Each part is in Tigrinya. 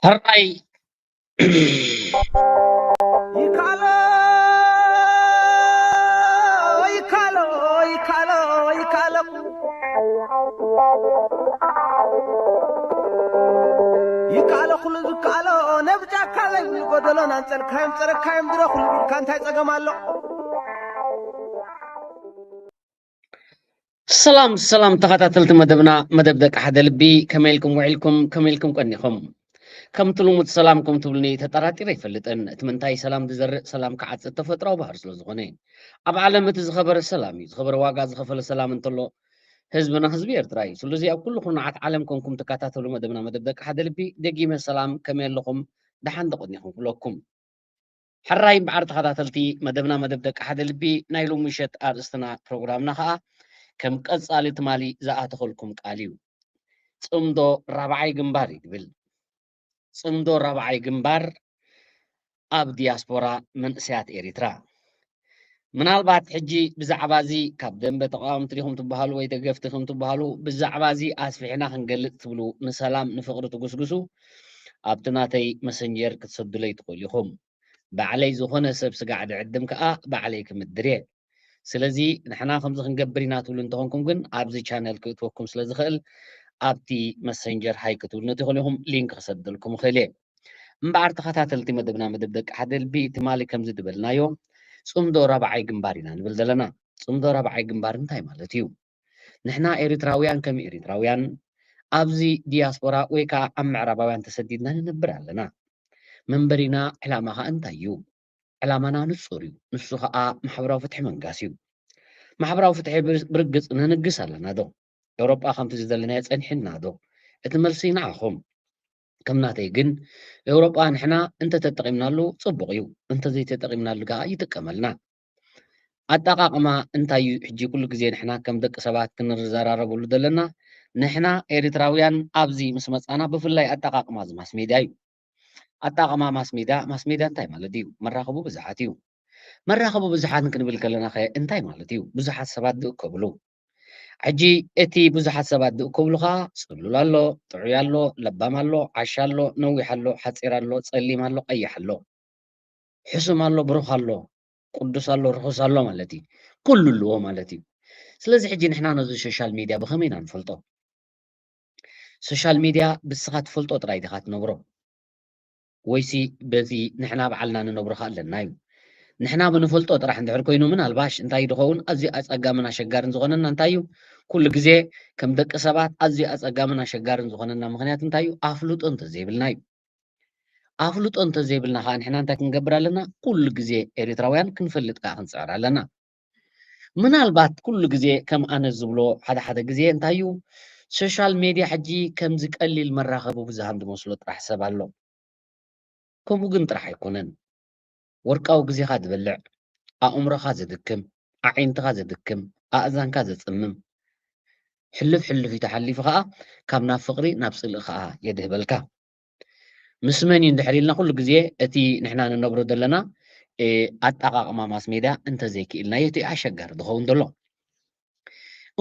ሕራይ ይካሎ ይካሎ ይካሎ ይካሎ ይካሎ ኩሉ ዝካሎ ነብጫካ ዘይብሉ ጎደሎ ናንጸልካዮም ጸረካዮም ድረኹሉ ቢልካ እንታይ ጸገም ኣሎ? ሰላም ሰላም ተኸታተልቲ መደብና፣ መደብ ደቂ ሓደ ልቢ፣ ከመይ ኢልኩም ውዒልኩም? ከመይ ኢልኩም ቀኒኹም? ከምቲ ልሙድ ሰላም ከም ትብሉኒ ተጠራጢረ ኣይፈልጥን። እቲ ምንታይ ሰላም ዝዘርእ ሰላም ክዓጽድ ተፈጥሮኣዊ ባህሪ ስለ ዝኾነ። ኣብ ዓለም እቲ ዝኸበረ ሰላም እዩ። ዝኸበረ ዋጋ ዝኸፈለ ሰላም እንተሎ ህዝብና ህዝቢ ኤርትራ እዩ። ስለዚ ኣብ ኩሉ ኩርናዓት ዓለም ኮንኩም ትከታተሉ መደብና መደብ ደቂ ሓደ ልቢ ደጊመ ሰላም ከመይ ኣለኹም? ደሓን ዶ ቀኒኹም ክብለኩም። ሕራይ እምበኣር ተኸታተልቲ መደብና መደብ ደቂ ሓደ ልቢ ናይ ሎሚ ምሸት ኣርእስትና ፕሮግራምና ኸኣ ከም ቀጻሊ ትማሊ ዝኣተኸልኩም ቃል እዩ። ጽምዶ ራብዓይ ግንባር እዩ ዝብል። ጽምዶ ራብዓይ ግንባር ኣብ ዲያስፖራ መንእሰያት ኤሪትራ። ምናልባት ሕጂ ብዛዕባ እዚ ካብ ደንበ ተቃወምቲ ዲኹም ትበሃሉ ወይ ደገፍቲ ኹም ትበሃሉ ብዛዕባ እዚ ኣስፊሕና ክንገልጽ ትብሉ ንሰላም ንፍቕሪ ትጉስጉሱ ኣብቲ ናተይ መሰንጀር ክትሰዱለይ ትኽእሉ ኢኹም። ባዕለይ ዝኾነ ሰብ ስጋዕ ድዕድም ከኣ ባዕለይ ክምድር እየ። ስለዚ ንሕና ከምዚ ክንገብር ኢና ትብሉ እንተኾንኩም ግን ኣብዚ ቻነል ክእትወኩም ስለ ዝኽእል ኣብቲ መሰንጀር ሃይ ክትብሉ ነቲ ይኹን ኢኹም ሊንክ ክሰደልኩም እኽእል እየ። እምበኣር ተኸታተልቲ መደብና መደብ ደቂ ሓደ ልቢ ትማሊ ከምዚ ዝበልናዮ ጽምዶ ራብዓይ ግንባር ኢና ንብል ዘለና። ጽምዶ ራብዓይ ግንባር እንታይ ማለት እዩ? ንሕና ኤሪትራውያን ከም ኤሪትራውያን ኣብዚ ዲያስፖራ ወይ ከዓ ኣብ ምዕራባውያን ተሰዲድና ንነብር ኣለና። መንበሪና ዕላማ ከዓ እንታይ እዩ? ዕላማና ንጹር እዩ። ንሱ ከዓ ማሕበራዊ ፍትሒ መንጋስ እዩ። ማሕበራዊ ፍትሒ ብር- ብርግጽ ነንግስ ኣለና ዶ? ኤውሮጳ ከምቲ ዝደለናዮ ጸኒሕና ዶ? እቲ መልሲ ንዓኹም። ከም ናተይ ግን ኤውሮጳ ንሕና እንተተጠቒምናሉ ጽቡቕ እዩ፣ እንተዘይተጠቒምናሉ ከዓ ይጥቀመልና። ኣጠቓቕማ እንታይ እዩ? ሕጂ ኩሉ ግዜ ንሕና ከም ደቂ ሰባት ክንዘራረበሉ ዘለና ንሕና ኤሪትራውያን ኣብዚ ምስ መጻና ብፍላይ ኣጠቓቕማ እዚ ማስ ሜድያ እዩ። ኣጠቓቕማ ማስ ሜድያ፣ ማስ ሜድያ እንታይ ማለት እዩ? መራኸቡ ብዙሓት እዩ። መራኸቡ ብዙሓት ክንብል ከለና ኸ እንታይ ማለት እዩ? ብዙሓት ሰባት ዝእከብሉ። ሕጂ እቲ ብዙሓት ሰባት ዝእከብሉ ኸዓ ጽሉል ኣሎ፣ ጥዑይ ኣሎ፣ ለባም ኣሎ፣ ዓሻ ኣሎ፣ ነዊሕ ኣሎ፣ ሓጺር ኣሎ፣ ጸሊም ኣሎ፣ ቀይሕ ኣሎ። ሕሱም ኣሎ፣ ብሩኽ ኣሎ፣ ቅዱስ ኣሎ፣ ርኹስ ኣሎ ማለት እዩ። ኩሉ ኣለዎ ማለት እዩ። ስለዚ ሕጂ ንሕና ነዚ ሶሻል ሚድያ ብኸመይ ኢና ንፈልጦ? ሶሻል ሚድያ ብስኻ ትፈልጦ ጥራይ ዲኻ ትነብሮ? ወይሲ በቲ ንሕና ባዕልና ንነብሮ ኸኣ ኣለና እዩ? ንሕና ብንፈልጦ ጥራሕ እንድሕር ኮይኑ ምናልባሽ እንታይ ድኸውን ኣዝዩ ኣጸጋምን ኣሸጋርን ዝኾነና እንታይ እዩ? ኩሉ ግዜ ከም ደቂ ሰባት ኣዝዩ ኣጸጋምን ኣሸጋርን ዝኾነና ምኽንያት እንታይ እዩ? ኣፍልጦ እንተዘይብልና እዩ። ኣፍልጦ እንተዘይብልና ከዓ ንሕና እንታይ ክንገብር ኣለና? ኩሉ ግዜ ኤሪትራውያን ክንፈልጥ ከዓ ክንጽዕር ኣለና። ምናልባት ኩሉ ግዜ ከም ኣነ ዝብሎ ሓደ ሓደ ግዜ እንታይ እዩ ሶሻል ሜድያ ሕጂ ከምዚ ቀሊል መራኸቢ ብዙሃን ዝመስሎ ጥራሕ ሰብ ኣሎ። ከምኡ ግን ጥራሕ ኣይኮነን። ወርቃዊ ግዜኻ ዝበልዕ፣ ኣእምሮኻ ዘድክም፣ ኣዒንትኻ ዘድክም፣ ኣእዛንካ ዘጽምም ሕልፍ ሕልፍ እዩ ተሓሊፉ ከዓ ካብ ናብ ፍቕሪ ናብ ጽልኢ ከዓ የድህበልካ። ምስ መን እዩ እንድሕር ኢልና ኩሉ ግዜ እቲ ንሕና ንነብሮ ዘለና ኣጠቃቅማ ማስ ሜድያ እንተዘይክኢልናዮ እቲ ኣሸጋሪ ዝኸውን ዘሎ።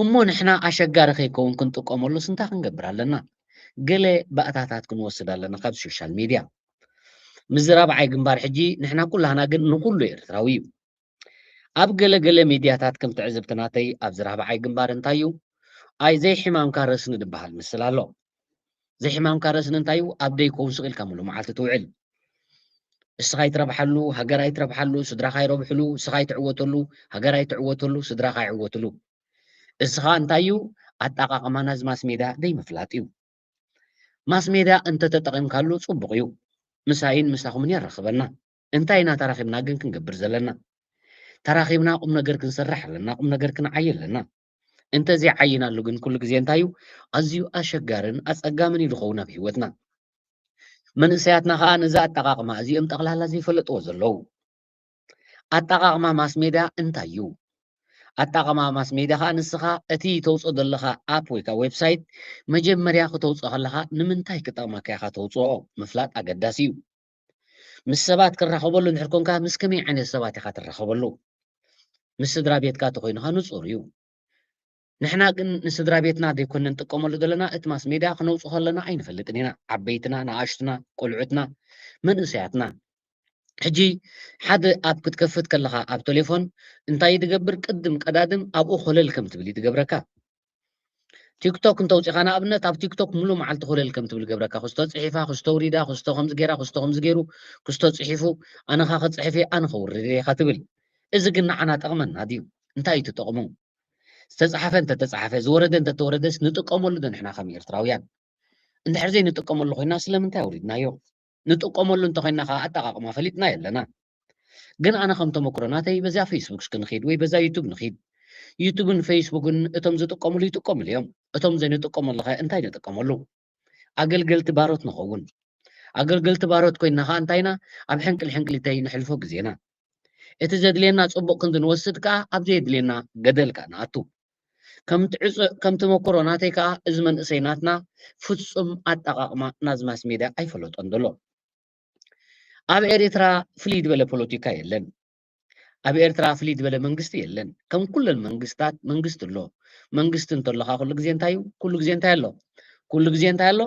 እሞ ንሕና ኣሸጋሪ ከይከውን ክንጥቀመሉስ እንታይ ክንገብር ኣለና? ገለ ባእታታት ክንወስድ ኣለና ካብ ሶሻል ሚድያ። ምስ ራብዓይ ግንባር ሕጂ ንሕና ኩላህና ግን ንኩሉ ኤርትራዊ እዩ። ኣብ ገለ ገለ ሚድያታት ከም ትዕዝብቲ ናተይ ኣብዚ ራብዓይ ግንባር እንታይ እዩ ኣይ ዘይሕማምካ ረስኒ ዝበሃል ምስል ኣሎ። ዘይሕማምካ ረስኒ እንታይ እዩ ኣብ ደይ ከውን ስቕ ኢልካ ሙሉ መዓልቲ ትውዕል። እስኻ ይትረብሓሉ፣ ሃገር ኣይትረብሓሉ፣ ስድራኻ ይረብሕሉ፣ እስኻ ይትዕወተሉ፣ ሃገር ኣይትዕወተሉ፣ ስድራኻ ይዕወትሉ። እስኻ እንታይ እዩ ኣጠቃቅማ ናዚ ማስ ሜድያ ደይ ምፍላጥ እዩ። ማስ ሜድያ እንተተጠቂምካሉ ጽቡቕ እዩ። ምሳይን ምሳኹምን የራኽበና። እንታይ ኢና ተራኺብና ግን ክንገብር ዘለና? ተራኺብና ቁም ነገር ክንሰርሕ ኣለና፣ ቁም ነገር ክንዓይ ኣለና። እንተዘይዓይናሉ ግን ኩሉ ግዜ እንታይ እዩ ኣዝዩ ኣሸጋርን ኣጸጋምን እዩ ዝኸውን ኣብ ህይወትና። መንእሰያትና ኸኣ ነዚ ኣጠቃቕማ እዚኦም ጠቕላላ ዘይፈለጥዎ ዘለዉ። ኣጠቃቕማ ማስ ሜድያ እንታይ እዩ? ኣጠቃቕማ ማስ ሜድያ ኸኣ ንስኻ እቲ ተውፅኦ ዘለኻ ኣፕ ወይ ከዓ ዌብሳይት መጀመርያ ክተውፅኦ ከለኻ ንምንታይ ክጠቕመካ ኢኻ ተውፅኦ ምፍላጥ ኣገዳሲ እዩ። ምስ ሰባት ክራኸበሉ እንድሕር ኮንካ ምስ ከመይ ዓይነት ሰባት ኢኻ ትራኸበሉ? ምስ ስድራ ቤትካ ተኾይኑኻ ንፁር እዩ። ንሕና ግን ንስድራ ቤትና ዘይኮነ ንጥቀመሉ ዘለና፣ እቲ ማስ ሜድያ ክነውጽኦ ከለና ኣይንፈልጥን ኢና። ዓበይትና፣ ንኣሽቱና፣ ቆልዑትና፣ መንእሰያትና። ሕጂ ሓደ ኣፕ ክትከፍት ከለኻ ኣብ ቴሌፎን እንታይ እዩ ዝገብር? ቅድም ቀዳድም ኣብኡ ኮለል ከም ትብል እዩ ዝገብረካ። ቲክቶክ እንተውፂኻ ንኣብነት ኣብ ቲክቶክ ሙሉ መዓልቲ ኮለል ከም ትብል ገብረካ። ክስቶ ፅሒፋ፣ ክስቶ ውሪዳ፣ ክስቶ ከምዚ ገይራ፣ ክስቶ ከምዚ ገይሩ፣ ክስቶ ፅሒፉ፣ ኣነኻ ክፅሕፍ እየ፣ ኣነ ከውርድ እየ ኢኻ ትብል። እዚ ግን ንዓና ጠቕመና ድዩ? እንታይ እዩ ትጠቕሙ? ዝተፃሓፈ እንተተፃሓፈ፣ ዝወረደ እንተተወረደስ ንጥቀመሉ ዶ ንሕና ከም ኤርትራውያን? እንድሕር ዘይንጥቀመሉ ኮይና ስለምንታይ ኣውሪድናዮ? ንጥቀመሉ እንተኮይና ከዓ ኣጠቓቕማ ፈሊጥና የለና። ግን ኣነ ከም ተመክሮ ናተይ በዛ ፌስቡክ እስኪ ንኺድ ወይ በዛ ዩቱብ ንኺድ። ዩቱብን ፌስቡክን እቶም ዝጥቀምሉ ይጥቀምሉ እዮም። እቶም ዘይንጥቀመሉ ኸ እንታይ ንጥቀመሉ? ኣገልገልቲ ባሮት ንኸውን። ኣገልገልቲ ባሮት ኮይና ኸዓ እንታይና ኣብ ሕንቅል ሕንቅሊተይ ንሕልፎ ግዜና። እቲ ዘድልየና ጽቡቕ ክንዲ ንወስድ ከኣ ኣብ ዘየድልየና ገደል ከኣ ንኣቱ። ከም ትዕጽ-፣ ከም ተመክሮ ናተይ ከኣ እዚ መንእሰይ ናትና ፍጹም ኣጠቓቕማ ናዚ ማስ ሜድያ ኣይፈለጦን ዘሎ። ኣብ ኤርትራ ፍልይ ዝበለ ፖለቲካ የለን። ኣብ ኤርትራ ፍልይ ዝበለ መንግስቲ የለን። ከም ኩለን መንግስታት መንግስቲ ኣሎ። መንግስቲ እንተሎ ከኣ ኩሉ ግዜ እንታይ እዩ? ኩሉ ግዜ እንታይ ኣሎ? ኩሉ ግዜ እንታይ ኣሎ?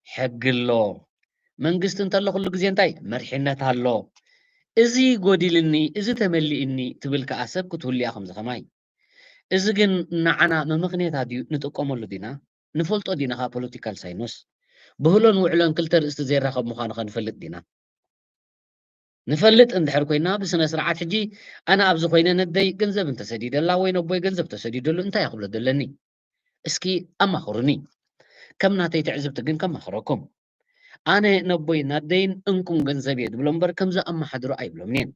ሕጊ ኣሎ። መንግስቲ እንተሎ ኩሉ ግዜ እንታይ? መሪሕነት ኣሎ። እዚ ጎዲልኒ፣ እዚ ተመሊእኒ ትብል ከኣ ሰብ ክትህሉ እያ ከምዚ ከማይ። እዚ ግን ንዓና መመኽንያታት ድዩ ንጥቀመሉ ዲና? ንፈልጦ ዲና ከኣ ፖለቲካል ሳይንስ? ብህሎን ውዕሎን ክልተ ርእስቲ ዘይራኸብ ምዃኑ ከ ንፈልጥ ዲና? ንፈልጥ እንድሕር ኮይና ብስነ ስርዓት ሕጂ ኣነ ኣብዚ ኮይነ ነደይ ገንዘብ እንተሰዲደላ ወይ ነቦይ ገንዘብ ተሰዲደሉ እንታይ እየ ክብሎ ዘለኒ? እስኪ ኣማኽሩኒ። ከም ናተይ ትዕዝብቲ ግን ከማኽረኩም። ኣነ ነቦይ ናደይን እንኩም ገንዘብ እየ ድብሎ እምበር ከምዚ ኣመሓድሩ ኣይብሎምን እየን።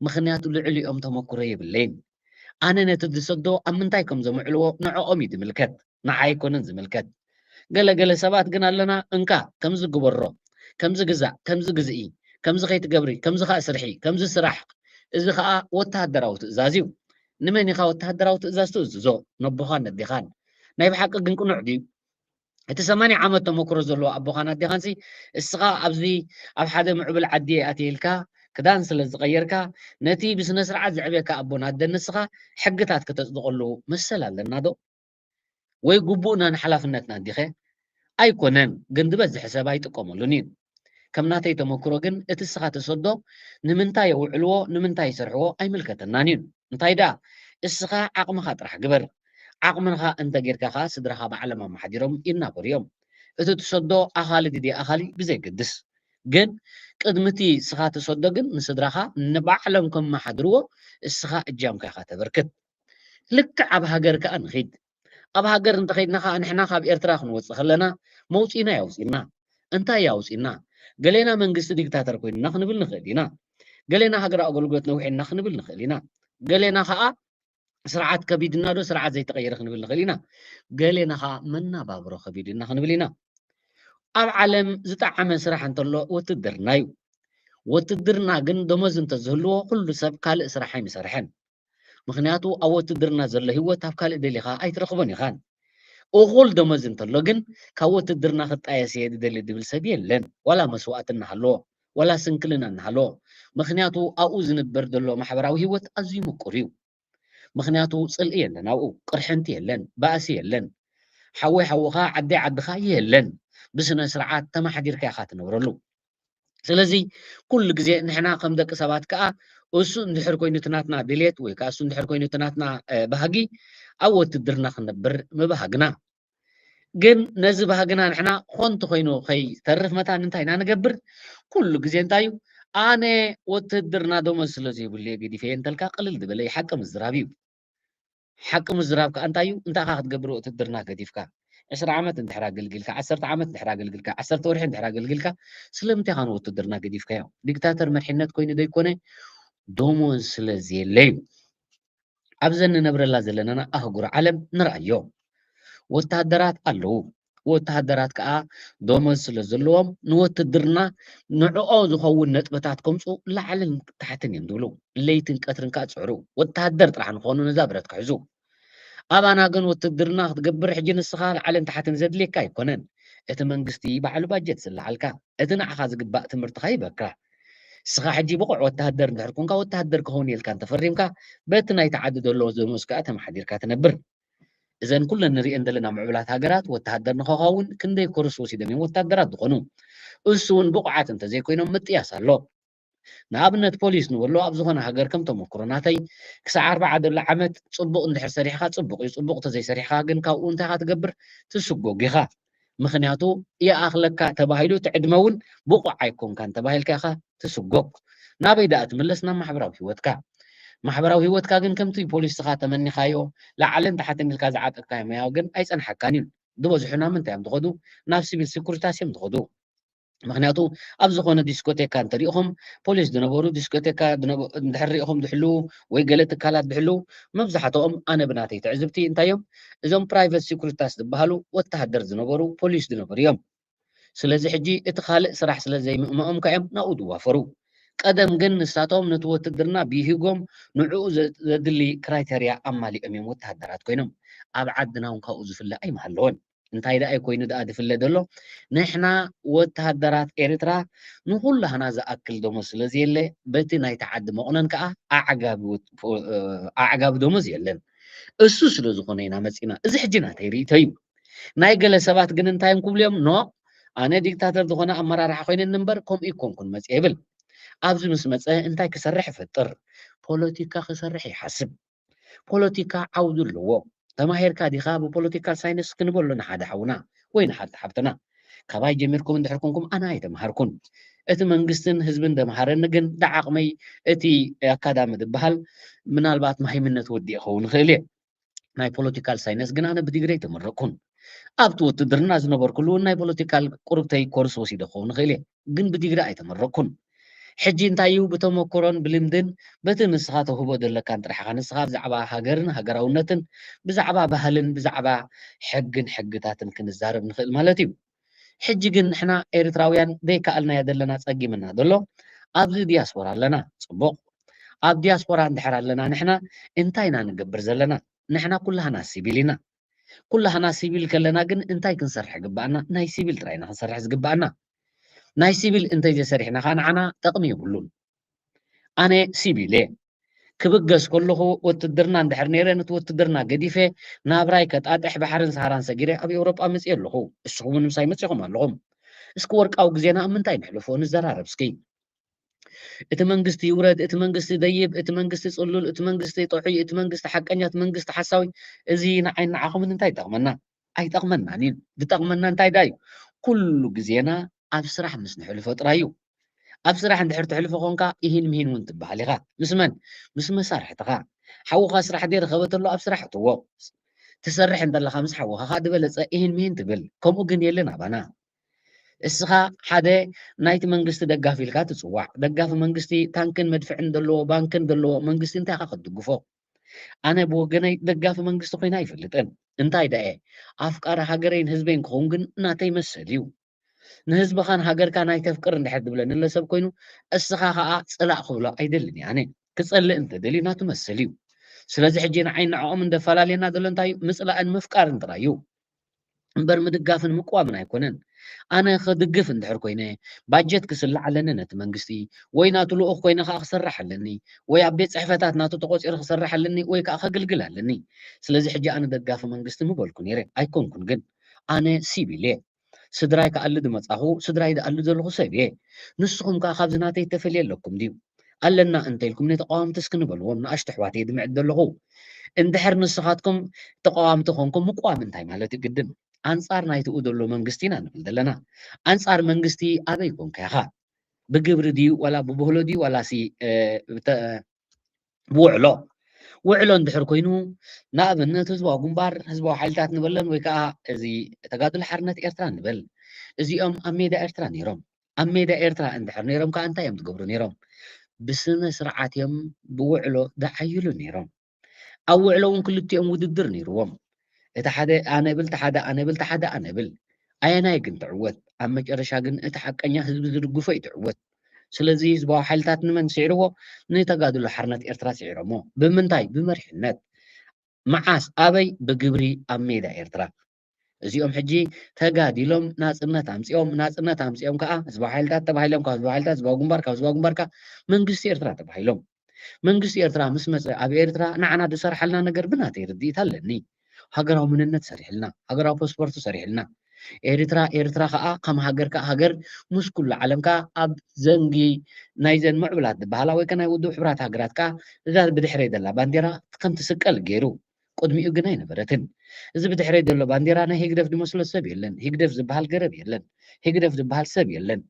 ምኽንያቱ ልዕሊኦም ተመክሮ የብለይን። ኣነ ነቲ ዝሰዶ ኣብ ምንታይ ከም ዘምዕልዎ ንዕኦም እዩ ዝምልከት፣ ንዓይ ኣይኮነን ዝምልከት። ገለ ገለ ሰባት ግን ኣለና፣ እንካ ከምዚ ግበሮ፣ ከምዚ ግዛእ፣ ከምዚ ግዝኢ፣ ከምዚ ከይትገብሪ፣ ከምዚ ከኣ ስርሒ፣ ከምዚ ስራሕ። እዚ ከኣ ወተሃደራዊ ትእዛዝ እዩ። ንመን ኢኻ ወተሃደራዊ ትእዛዝ ትእዝዞ? ነቦኻን ነዴኻን። ናይ ብሓቂ ግን ቅኑዕ ድዩ? እቲ ሰማንያ ዓመት ተመክሮ ዘለዎ ኣቦኻን ኣዴኻንሲ፣ እስኻ ኣብዚ ኣብ ሓደ ምዕቡል ዓዲ እየ ኣትየ ኢልካ ክዳን ስለ ዝቐየርካ፣ ነቲ ብስነ ስርዓት ዘዕብየካ ኣቦን ኣደን ንስኻ ሕግታት ከተጽድቐሉ መሰል ኣለና ዶ? ወይ ግቡእናን ሓላፍነትናን ዲኸ? ኣይኮነን፣ ግን ዝበዝሐ ሰብ ኣይጥቀመሉን እዩ። ከም ናተይ ተመክሮ ግን እቲ እስኻ ትሰዶ ንምንታይ የውዕልዎ፣ ንምንታይ ይሰርሕዎ ኣይምልከተናን እዩ። እንታይ ደኣ እስኻ ዓቕምኻ ጥራሕ ግበር። ዓቕምኻ እንተ ጌርካ ኸኣ ስድራኻ ባዕሎም ኣመሓዲሮም ይናበሩ እዮም። እቲ ትሰዶ ኣኻሊ ድድየ ኣኻሊ ብዘይገድስ። ግን ቅድሚ እቲ እስኻ ትሰዶ ግን ንስድራኻ ንባዕሎም ከመሓድርዎ እስኻ እጃምካ ኢኻ ተበርክት። ልክዕ ኣብ ሃገር ከኣ ንኺድ። ኣብ ሃገር እንተኸይድና ከኣ ንሕና ካብ ኤርትራ ክንወጽእ ከለና መውጺእና እዩ ኣውጺእና። እንታይ እዩ ኣውጺእና? ገሌና መንግስቲ ዲክታተር ኮይንና ክንብል ንኽእል ኢና። ገሌና ሃገራዊ ኣገልግሎት ነዊሕና ክንብል ንኽእል ኢና። ገሌና ከኣ ስርዓት ከቢድና ዶ ስርዓት ዘይተቐየረ ክንብል ንኽእል ኢና። ገሌና ከኣ መናባብሮ ከቢድና ክንብል ኢና። ኣብ ዓለም ዝጠዓመ ስራሕ እንተሎ ውትድርና እዩ። ውትድርና ግን ደሞዝ እንተዝህልዎ ኩሉ ሰብ ካልእ ስራሕ ኣይምሰርሐን። ምኽንያቱ ኣብ ውትድርና ዘሎ ህይወት ኣብ ካልእ ደሊኻ ኣይትረኽቦን ኢኻን። እኹል ደሞዝ እንተሎ ግን ካብ ውትድርና ክጣየስ እየ ዝደሊ ዝብል ሰብ የለን። ዋላ መስዋእቲ እናሃለዎ፣ ዋላ ስንክልና እናሃለዎ። ምኽንያቱ ኣብኡ ዝንበር ዘሎ ማሕበራዊ ህይወት ኣዝዩ ምቁር እዩ። ምኽንያቱ ጽልኢ የለን ኣብኡ፣ ቅርሕንቲ የለን፣ ባእሲ የለን። ሓወይ ሓውኻ፣ ዓደይ ዓድኻ የለን። ብስነ ስርዓት ተማሕዲርካ ኢኻ ትነብረሉ። ስለዚ ኩሉ ግዜ ንሕና ከም ደቂ ሰባት ከኣ እሱ እንድሕር ኮይኑ እቲ ናትና ድሌት ወይ ከኣ እሱ እንድሕር ኮይኑ እቲ ናትና፣ እ፣ ባህጊ ኣብ ውትድርና ክንነብር ምባህግና። ግን ነዚ ባህግና ንሕና ኾንቲ ኮይኑ ከይተርፍ መታን እንታይ ኢና ንገብር? ኩሉ ግዜ እንታይ እዩ? ኣነ ውትድርና ደሞዝ ስለ ዘይብሉ እየ ገዲፈ እንተልካ ቅልል ዝበለ እዩ፣ ሓቂ ምዝራብ እዩ። ሓቂ ምዝራብ ከኣ እንታይ እዩ? እንታይ ኢኻ ክትገብር ውትድርና ገዲፍካ? ዕስራ ዓመት እንድሕር ኣገልጊልካ፣ ዓሰርተ ዓመት እንድሕር ኣገልጊልካ፣ ዓሰርተ ወርሒ እንድሕር ኣገልጊልካ፣ ስለምንታይ ኢኻ ንውትድርና ገዲፍካዮ? ዲክታተር መሪሕነት ኮይኑ ዶ ኣይኮነ? ደሞዝ ስለ ዘየለ እዩ። ኣብዘን ንነብረላ ዘለናና ኣህጉር ዓለም ንርኣዮ። ወተሃደራት ኣለዉ። ወተሃደራት ከኣ ደሞዝ ስለ ዘለዎም ንወትድርና ንዕኦ ዝኸውን ነጥብታት ከምጹ ላዕልን ታሕትን እዮም ዝብሉ። ለይትን ቀትርን ከኣ ጽዕሩ። ወተሃደር ጥራሕ ንኾኑ ነዛ ብረት ክሕዙ። ኣባና ግን ውትድርና ክትገብር ሕጂ ንስኻ ላዕልን ታሕትን ዘድልየካ ኣይኮነን። እቲ መንግስቲ ባዕሉ ባጀት ዝለዓልካ፣ እቲ ንዓኻ ዝግባእ ትምህርትኻ ይበካ። ንስኻ ሕጂ ብቑዕ ወተሃደር እንድሕር ኮንካ፣ ወተሃደር ክኸውን ኢልካ እንተፈሪምካ፣ በቲ ናይቲ ዓዲ ዘሎ ደሞዝ ከኣ ተመሓዲርካ ትነብር። እዘን ኩለን ንሪኤን ዘለና ምዕቡላት ሃገራት ወተሃደር ንኸኸውን ክንደይ ኮርስ ወሲዶም እዮም ወታደራት ዝኾኑ? እሱ እውን ብቑዓት እንተዘይኮይኖም ምጥያስ ኣሎ። ንኣብነት ፖሊስ ንበሎ ኣብ ዝኾነ ሃገር ከም ተመክሮ ናተይ ክሳዕ ኣርባዓ ዘሎ ዓመት ጽቡቕ እንድሕር ሰሪሕኻ ጽቡቕ እዩ፣ ጽቡቕ ተዘይሰሪሕኻ ግን ካብኡ እንታይ ኢኻ ትገብር? ትስጎግ ኢኻ። ምኽንያቱ ይኣኽለካ ተባሂሉ እቲ ዕድመ እውን ብቑዕ ኣይኮንካን ተባሂልካ ኢኻ ትስጎግ። ናበይ ደኣ ትምለስ? ናብ ማሕበራዊ ህይወትካ። ማሕበራዊ ህይወትካ ግን ከምቲ ፖሊስኻ ተመኒኻዮ ላዕልን ታሕትን ኢልካ ዝዓጠጥካዮ መያው ግን ኣይጸንሓካን እዩ። ዝበዝሑና ምንታይ እዮም ዝኸዱ? ናብ ሲቪል ሲኩሪታስ እዮም ዝኸዱ። ምክንያቱ ኣብ ዝኾነ ዲስኮቴካ እንተሪኢኹም ፖሊስ ዝነበሩ ዲስኮቴካ ድነብ- እንድሕር ሪኢኹም ዝሕልዉ ወይ ገለ ትካላት ዝሕልዉ መብዛሕትኦም ኣነ ብናተይ ትዕዝብቲ እንታይ እዮም እዞም ፕራይቨት ሲኩሪታስ ዝበሃሉ ወተሃደር ዝነበሩ ፖሊስ ዝነበሩ እዮም። ስለዚ ሕጂ እቲ ካልእ ስራሕ ስለ ዘይምእምኦም ከ እዮም ናብኡ ዝዋፈሩ። ቀደም ግን ንሳቶም ነቲ ወትድርና ብሂጎም ንዕኡ ዘ- ዘድሊ ክራይተርያ ኣማሊኦም እዮም ወተሃደራት ኮይኖም ኣብ ዓድና እውን ካብኡ ዝፍለ ኣይምሃለወን። እንታይ ደኣ ኮይኑ ደኣ ዝፍለ ዘሎ ንሕና ወተሃደራት ኤርትራ ንኩላህና ዝኣክል ደሞዝ ስለ ዘየለ በቲ ናይቲ ዓዲ መቑነን ከዓ ኣዕጋቢ ወት- ፎ- ኣዕጋቢ ደሞዝ የለን። እሱ ስለ ዝኾነ ኢና መፂና። እዚ ሕጂ ናተይ ርእይቶ እዩ። ናይ ገለ ሰባት ግን እንታይ እዮም ክብሉ እዮም? ኖ ኣነ ዲክታተር ዝኾነ ኣመራርሓ ኮይነ እምበር ከምኡ ይኮንኩን መፅየ ይብል። ኣብዚ ምስ መፀ እንታይ ክሰርሕ ይፈጥር? ፖለቲካ ክሰርሕ ይሓስብ። ፖለቲካ ዓውዲ ኣለዎ። ተማሂርካ ዲኻ ብፖለቲካል ሳይንስ ክንበሎ ንሓደ ሓውና ወይ ንሓንቲ ሓብትና። ካባይ ጀሚርኩም እንድሕር ኮንኩም ኣነ ኣይተምሃርኩን። እቲ መንግስትን ህዝብን ዘምሃረኒ ግን ብዓቕመይ እቲ ኣካዳሚ ዝበሃል ምናልባት መሃይምነት ወዲእ ክኸውን ይኽእል እየ። ናይ ፖለቲካል ሳይንስ ግን ኣነ ብዲግሪ ኣይተመረቅኩን። ኣብቲ ውትድርና ዝነበርኩሉ እውን ናይ ፖለቲካል ቁርብተይ ኮርስ ወሲደ ክኸውን ይኽእል እየ፣ ግን ብዲግሪ ኣይተመረቅኩን። ሕጂ እንታይ እዩ ብተመክሮን ብልምድን በቲ ንስኻ ተውህቦ ዘለካን ጥራሕ ኢኻ። ንስኻ ብዛዕባ ሃገርን ሃገራውነትን ብዛዕባ ባህልን ብዛዕባ ሕግን ሕግታትን ክንዛረብ ንኽእል ማለት እዩ። ሕጂ ግን ንሕና ኤርትራውያን ዘይከኣልናዮ ዘለና ጸጊምና ዘሎ ኣብዚ ዲያስፖራ ኣለና። ጽቡቕ፣ ኣብ ዲያስፖራ እንድሕር ኣለና ንሕና እንታይ ኢና ንገብር ዘለና? ንሕና ኩላህና ሲቪል ኢና። ኩላህና ሲቪል ከለና ግን እንታይ ክንሰርሕ ግባኣና? ናይ ሲቪል ጥራይ ኢና ክንሰርሕ ዝግባኣና። ናይ ሲቪል እንተዘይሰሪሕና ከዓ ንዓና ጠቕሚ የብሉን። ኣነ ሲቪል እየ። ክብገስ ከለኹ ውትድርና እንድሕር ነይረ ነቲ ውትድርና ገዲፈ ናብራይ ከጣጥሕ ባሕርን ሰሃራን ሰጊረ ኣብ ኤውሮጳ መፅየ ኣለኹ። እስኹም እውን ምሳይ መፂኹም ኣለኹም። እስኪ ወርቃዊ ግዜና ኣብ ምንታይ ንሕልፎ ንዘራረብ እስኪ። እቲ መንግስቲ ይውረድ፣ እቲ መንግስቲ ደይብ፣ እቲ መንግስቲ ጽሉል፣ እቲ መንግስቲ ጥዑይ፣ እቲ መንግስቲ ሓቀኛ፣ እቲ መንግስቲ ሓሳዊ፣ እዚ ንዓይ ንዓኹምን እንታይ ይጠቕመና? ኣይጠቕመናን እዩ። ዝጠቕመና እንታይ ደኣ እዩ? ኩሉ ግዜና ኣብ ስራሕ ምስ ንሕልፎ ጥራይ እዩ። ኣብ ስራሕ እንድሕር ትሕልፎ ኮንካ፣ ኢሂን ምሂን እውን ትበሃል ኢኻ። ምስ መን? ምስ መሳርሕትኻ። ሓውኻ ስራሕ ዘይረኸበ ተሎ ኣብ ስራሕ እትዎ። ትሰርሕ እንተለኻ ምስ ሓውኻ ከዓ ዝበለጸ ኢሂን ምሂን ትብል። ከምኡ ግን የለን ኣባና። እስኻ ሓደ ናይቲ መንግስቲ ደጋፊ ኢልካ ትጽዋዕ። ደጋፊ መንግስቲ ታንክን መድፍዕን ዘለዎ፣ ባንክን ዘለዎ መንግስቲ እንታይ ኢኻ ክትድግፎ? ኣነ ብወገነይ ደጋፊ መንግስቲ ኮይነ ኣይፈልጥን። እንታይ ደኣ እየ? ኣፍቃሪ ሃገረይን ህዝበይን ክኸውን ግን ናተይ መሰል እዩ። ንህዝብኻን ሃገርካን ኣይተፍቅር እንድሕር ዝብለኒ ዘሎ ሰብ ኮይኑ፣ እስኻ ኸኣ ጽላእ ክብሎ ኣይደልን እየ ኣነ። ክጸልእ እንተደልዩ ናቱ መሰል እዩ። ስለዚ ሕጂ ንዓይ ንዕኦም እንደፈላለየና ዘሎ እንታይ እዩ? ምጽላእን ምፍቃርን ጥራይ እዩ። እምበር ምድጋፍን ምቅዋምን ኣይኮነን። ኣነ ክድግፍ እንድሕር ኮይነ፣ ባጀት ክስላዕ ኣለኒ ነቲ መንግስቲ፣ ወይ ናቱ ልኡኽ ኮይነ ከኣ ክሰርሕ ኣለኒ፣ ወይ ኣብ ቤት ጽሕፈታት ናቱ ተቖጺሩ ክሰርሕ ኣለኒ፣ ወይ ከኣ ከግልግል ኣለኒ። ስለዚ ሕጂ ኣነ ደጋፊ መንግስቲ ምበልኩ ነይረ፣ ኣይኮንኩን ግን። ኣነ ሲቪል እየ። ስድራይ ክኣሊ ዝመጻኹ፣ ስድራይ ዝኣሊ ዘለኹ ሰብ እየ። ንስኹም ከኣ ካብዚ ናተይ እተፈልየ ኣለኩም ድዩ? ኣለና እንተ ኢልኩም ንተቃወምቲ እስኪ ንበልዎም፣ ንኣሽቱ ኣሕዋተይ ድምዕድ ዘለኹ። እንድሕር ንስኻትኩም ተቃዋምቲ ኮንኩም ምቅዋም እንታይ ማለት እዩ? ግድን ኣንጻር ናይትኡ ዘሎ መንግስቲ ኢና ንብል ዘለና። ኣንጻር መንግስቲ ኣበይ ኮንካ ኢኻ? ብግብሪ ድዩ ዋላ ብብህሎ ድዩ ዋላ ሲ፣ እ፣ ብተ-፣ ብውዕሎ? ውዕሎ እንድሕር ኮይኑ ንኣብነት ህዝባዊ ግንባር፣ ህዝባዊ ሓይልታት ንበለን ወይ ከኣ እዚ ተጋድሎ ሓርነት ኤርትራ ንበል። እዚኦም ኣብ ሜዳ ኤርትራ ነይሮም። ኣብ ሜዳ ኤርትራ እንድሕር ነይሮም ከኣ እንታይ እዮም ዝገብሩ ነይሮም? ብስነ ስርዓት እዮም ብውዕሎ ዝዓይሉ ነይሮም። ኣብ ውዕሎ እውን ክልቲኦም ውድድር ነይርዎም። እቲ ሓደ ኣነ ብል፣ እቲ ሓደ ኣነ ብል፣ እቲ ሓደ ኣነ ብል። ኣየናይ ግን ትዕወት? ኣብ መጨረሻ ግን እቲ ሓቀኛ ህዝቢ ዝድግፎ እዩ ትዕወት። ስለዚ ህዝባዊ ሓይልታት ንመን ስዒርዎ? ንተጋድሎ ሓርነት ኤርትራ ስዒሮሞ። ብምንታይ? ብመሪሕነት። መዓስ? ኣበይ? ብግብሪ ኣብ ሜዳ ኤርትራ። እዚኦም ሕጂ ተጋዲሎም ናጽነት ኣምጺኦም፣ ናጽነት ኣምጺኦም ከኣ ህዝባዊ ሓይልታት ተባሂሎም፣ ካብ ህዝባዊ ሓይልታት፣ ህዝባዊ ግንባር፣ ካብ ህዝባዊ ግንባር ከኣ መንግስቲ ኤርትራ ተባሂሎም። መንግስቲ ኤርትራ ምስ መጸ ኣብ ኤርትራ ንዓና ዝሰርሓልና ነገር ብናተይ ርድኢት ኣለኒ። ሃገራዊ መንነት ሰሪሕልና፣ ሃገራዊ ፓስፖርት ሰሪሕልና። ኤርትራ ኤርትራ ከዓ ከም ሃገር ከዓ ሃገር ምስ ኩሉ ዓለም ከዓ ኣብ ዘንጊ ናይዘን ምዕብላት ዝበሃላ ወይ ከ ናይ ውድብ ሕቡራት ሃገራት ከዓ እዛ ብድሕረይ ዘላ ባንዴራ ከም ትስቀል ገይሩ። ቅድሚኡ ግን ኣይነበረትን። እዚ ብድሕረይ ዘሎ ባንዴራ ናይ ህግደፍ ዝመስሎ ሰብ የለን። ህግደፍ ዝበሃል ገረብ የለን። ህግደፍ ዝበሃል ሰብ የለን።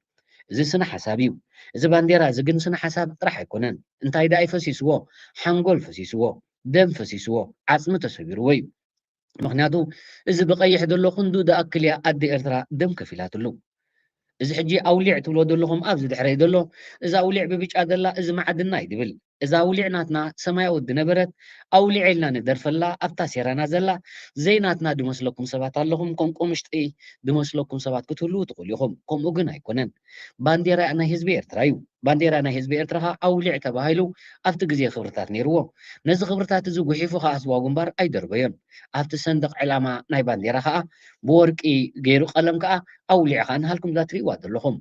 እዚ ስነ ሓሳብ እዩ። እዚ ባንዴራ እዚ ግን ስነ ሓሳብ ጥራሕ ኣይኮነን። እንታይ ደኣ ይፈሲስዎ? ሓንጎል ፈሲስዎ፣ ደም ፈሲስዎ፣ ዓፅሚ ተሰቢርዎ እዩ። ምክንያቱ እዚ ብቐይሕ ዘሎ ክንዱ ዝኣክል እያ ኣደ ኤርትራ ደም ከፊላትሉ። እዚ ሕጂ ኣውሊዕ ትብሎ ዘለኹም ኣብዚ ድሕረይ ዘሎ፣ እዚ ኣውሊዕ ብብጫ ዘላ እዚ መዓድና እዩ ድብል። እዛ ኣውሊዕ ናትና ሰማያዊት ዝነበረት ኣውሊዕ ኢልና ንደርፈላ ኣብታ ሴራና ዘላ ዘይናትና ድመስለኩም ሰባት ኣለኹም። ከም ቁምሽጢ ድመስለኩም ሰባት ክትህልዉ ትኽእሉ ኢኹም። ከምኡ ግን ኣይኮነን። ባንዴራ ናይ ህዝቢ ኤርትራ እዩ። ባንዴራ ናይ ህዝቢ ኤርትራ ኸኣ ኣውሊዕ ተባሂሉ ኣብቲ ግዜ ክብርታት ነይርዎ። ነዚ ክብርታት እዚ ጉሒፉ ኸኣ ህዝባዊ ግንባር ኣይደርበዮን። ኣብቲ ሰንደቕ ዕላማ ናይ ባንዴራ ኸኣ ብወርቂ ገይሩ ቀለም ከኣ ኣውሊዕ ኸኣ ንሃልኩም እዛ ትርእይዋ ዘለኹም።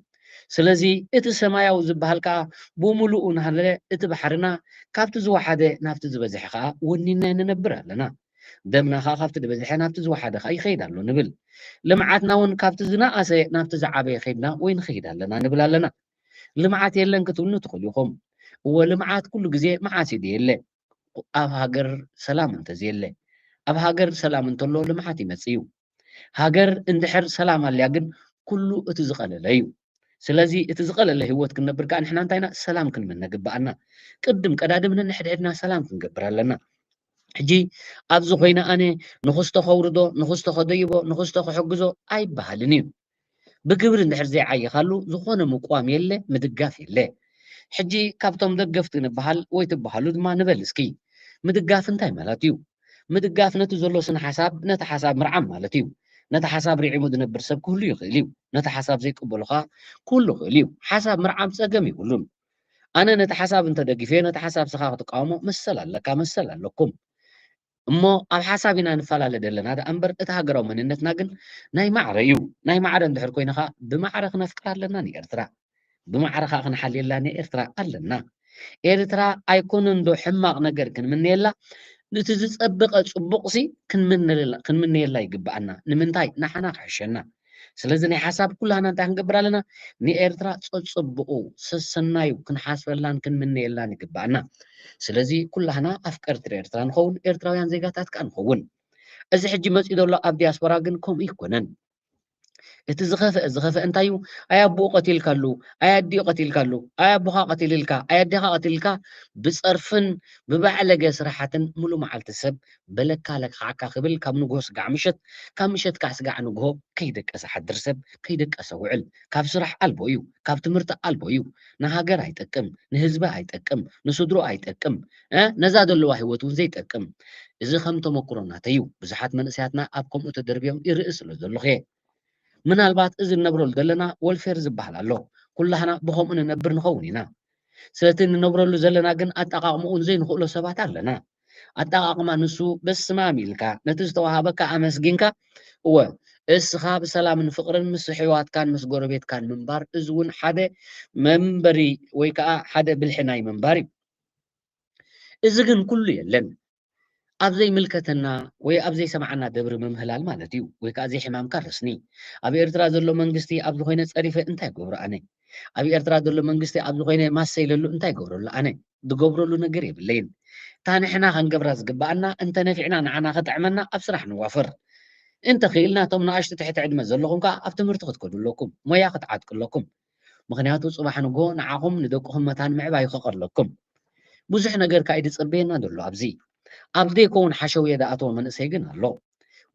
ስለዚ እቲ ሰማያዊ ዝበሃል ከኣ ብምሉኡ እናሃለለ እቲ ባሕርና ካብቲ ዝወሓደ ናብቲ ዝበዝሐ ከኣ ወኒንና ንነብር ኣለና። ደምና ከኣ ካብቲ ዝበዝሐ ናብቲ ዝወሓደ ከኣ ይኸይድ ኣሎ ንብል። ልምዓትና እውን ካብቲ ዝነኣሰ ናብቲ ዝዓበየ ከይድና ወይ ንኸይድ ኣለና ንብል ኣለና። ልምዓት የለን ክትብሉኒ ትኽእሉ ኢኹም። እወ ልምዓት ኩሉ ግዜ መዓስ እዩ የለ? ኣብ ሃገር ሰላም እንተዘየለ። ኣብ ሃገር ሰላም እንተሎ ልምዓት ይመጽእ እዩ። ሃገር እንድሕር ሰላም ኣልያ ግን ኩሉ እቲ ዝቐለለ እዩ። ስለዚ እቲ ዝቐለለ ህይወት ክንነብር ከኣ ንሕና እንታይ ኢና ሰላም ክንምነ ግብኣና። ቅድም ቀዳድም ነንሕድሕድና ሰላም ክንገብር ኣለና። ሕጂ ኣብዚ ኮይነ ኣነ ንኽስቶ ከውርዶ፣ ንኽስቶ ከደይቦ፣ ንኽስቶ ክሕግዞ ኣይበሃልን እዩ። ብግብሪ እንድሕር ዘይዓይኻሉ ዝኾነ ምቋም የለ፣ ምድጋፍ የለ። ሕጂ ካብቶም ደገፍቲ ንበሃል ወይ ትበሃሉ ድማ ንበል እስኪ። ምድጋፍ እንታይ ማለት እዩ? ምድጋፍ ነቲ ዘሎ ስነ ሓሳብ፣ ነቲ ሓሳብ ምርዓም ማለት እዩ። ነቲ ሓሳብ ርዒሙ ዝነብር ሰብ ክህሉ ይኽእል እዩ። ነቲ ሓሳብ ዘይቅበሎ ኸኣ ክህሉ ይኽእል እዩ። ሓሳብ ምርዓም ጸገም የብሉን። ኣነ ነቲ ሓሳብ እንተደጊፈዮ፣ ነቲ ሓሳብ ስኻ ክትቃወሞ መሰል ኣለካ፣ መሰል ኣለኩም። እሞ ኣብ ሓሳብ ኢና ንፈላለ ዘለና ደኣ እምበር፣ እቲ ሃገራዊ መንነትና ግን ናይ ማዕረ እዩ። ናይ ማዕረ እንድሕር ኮይንኻ፣ ብማዕረ ክነፍቅራ ኣለና ንኤርትራ። ብማዕረ ኸኣ ክንሓልየላ ንኤርትራ ኣለና። ኤርትራ ኣይኮነን ዶ ሕማቕ ነገር ክንምነየላ፣ ነቲ ዝጸበቐ ጽቡቕሲ ክንምነየላ፣ ክንምነየላ ይግብኣና። ንምንታይ? ንዓና ክሕሸና። ስለዚ ናይ ሓሳብ ኩላህና እንታይ ክንገብር ኣለና? ንኤርትራ ጸጸብቑ፣ ሰሰናዩ ክንሓስበላን ክንምነየላን ይግብኣና። ስለዚ ኩላህና ኣፍቀርቲ ኤርትራ ንኸውን፣ ኤርትራውያን ዜጋታት ከኣ ንኸውን። እዚ ሕጂ መጺኡ ዘሎ ኣብ ዲያስፖራ ግን ከምኡ ኣይኮነን። እቲ ዝኸፍአ፣ ዝኸፍአ እንታይ እዩ? ኣይ ኣቦኡ ቀቲልካሉ፣ ኣይ ኣዲኡ ቀቲልካሉ፣ ኣይ ኣቦኻ ቀቲልልካ፣ ኣይ ኣዴኻ ቀቲልልካ፣ ብጸርፍን ብባዕለገ ስራሓትን ሙሉ መዓልቲ ሰብ በለካ ለክዓካ ክብል ካብ ንግሆ ስጋዕ ምሸት፣ ካብ ምሸት ከዓ ስጋዕ ንግሆ ከይደቀሰ ሓድር ሰብ፣ ከይደቀሰ ውዕል። ካብ ስራሕ ኣልቦ እዩ፣ ካብ ትምህርቲ ኣልቦ እዩ። ንሃገር ኣይጠቅም፣ ንህዝቢ ኣይጠቅም፣ ንስድሮ ኣይጠቅም፣ እ፣ ነዛ ዘለዋ ህይወት እውን ዘይጠቅም። እዚ ከም ተመክሮ ናተይ እዩ። ብዙሓት መንእሰያትና ኣብ ከምኡ ተደርብዮም ይርኢ ስለ ዘለኹ እየ። ምናልባት እዚ እንነብረሉ ዘለና ወልፌር ዝበሃል ኣሎ። ኩላህና ብኸምኡ ንነብር ንኸውን ኢና። ስለቲ ንነብረሉ ዘለና ግን ኣጠቓቕምኡ ዘይንኽእሎ ሰባት ኣለና። ኣጠቓቕማ ንሱ በስማም ኢልካ ነቲ ዝተዋሃበካ ኣመስጊንካ፣ እወ እስኻ ብሰላምን ፍቕርን ምስ ኣሕዋትካን ምስ ጎረቤትካን ምንባር፣ እዚ እውን ሓደ መንበሪ ወይ ከዓ ሓደ ብልሒ ናይ ምንባር እዩ። እዚ ግን ኩሉ የለን። ኣብ ዘይምልከተና ወይ ኣብ ዘይሰማዓና ደብሪ ምምህላል ማለት እዩ። ወይ ከዓ ዘይሕማምካ ረስኒ። ኣብ ኤርትራ ዘሎ መንግስቲ ኣብ ዝኾነ ጸሪፈ እንታይ ገብሮ ኣነ? ኣብ ኤርትራ ዘሎ መንግስቲ ኣብ ዝኾነ ማሰ ኢለሉ እንታይ ገብረሉ ኣነ? ዝገብረሉ ነገር የብለይን። እታ ንሕና ክንገብራ ዝግብኣና እንተ ነፊዕና ንዓና ክጥዕመና ኣብ ስራሕ ንዋፈር። እንተ ኽኢልና እቶም ንኣሽቱ ትሕቲ ዕድመ ዘለኹም ከኣ ኣብ ትምህርቲ ክትከዱ ኣለኩም፣ ሞያ ክትዓጥቁ ኣለኩም። ምኽንያቱ ጽባሕ ንግሆ ንዓኹም ንደቅኹም መታን ምዕባይ ክቐርለኩም። ብዙሕ ነገር ከኣ እዩ ዝጸበየና ዘሎ ኣብዚ። ኣብ ዘይከውን ሓሸውየ ዝኣተወ መንእሰይ ግን ኣሎ።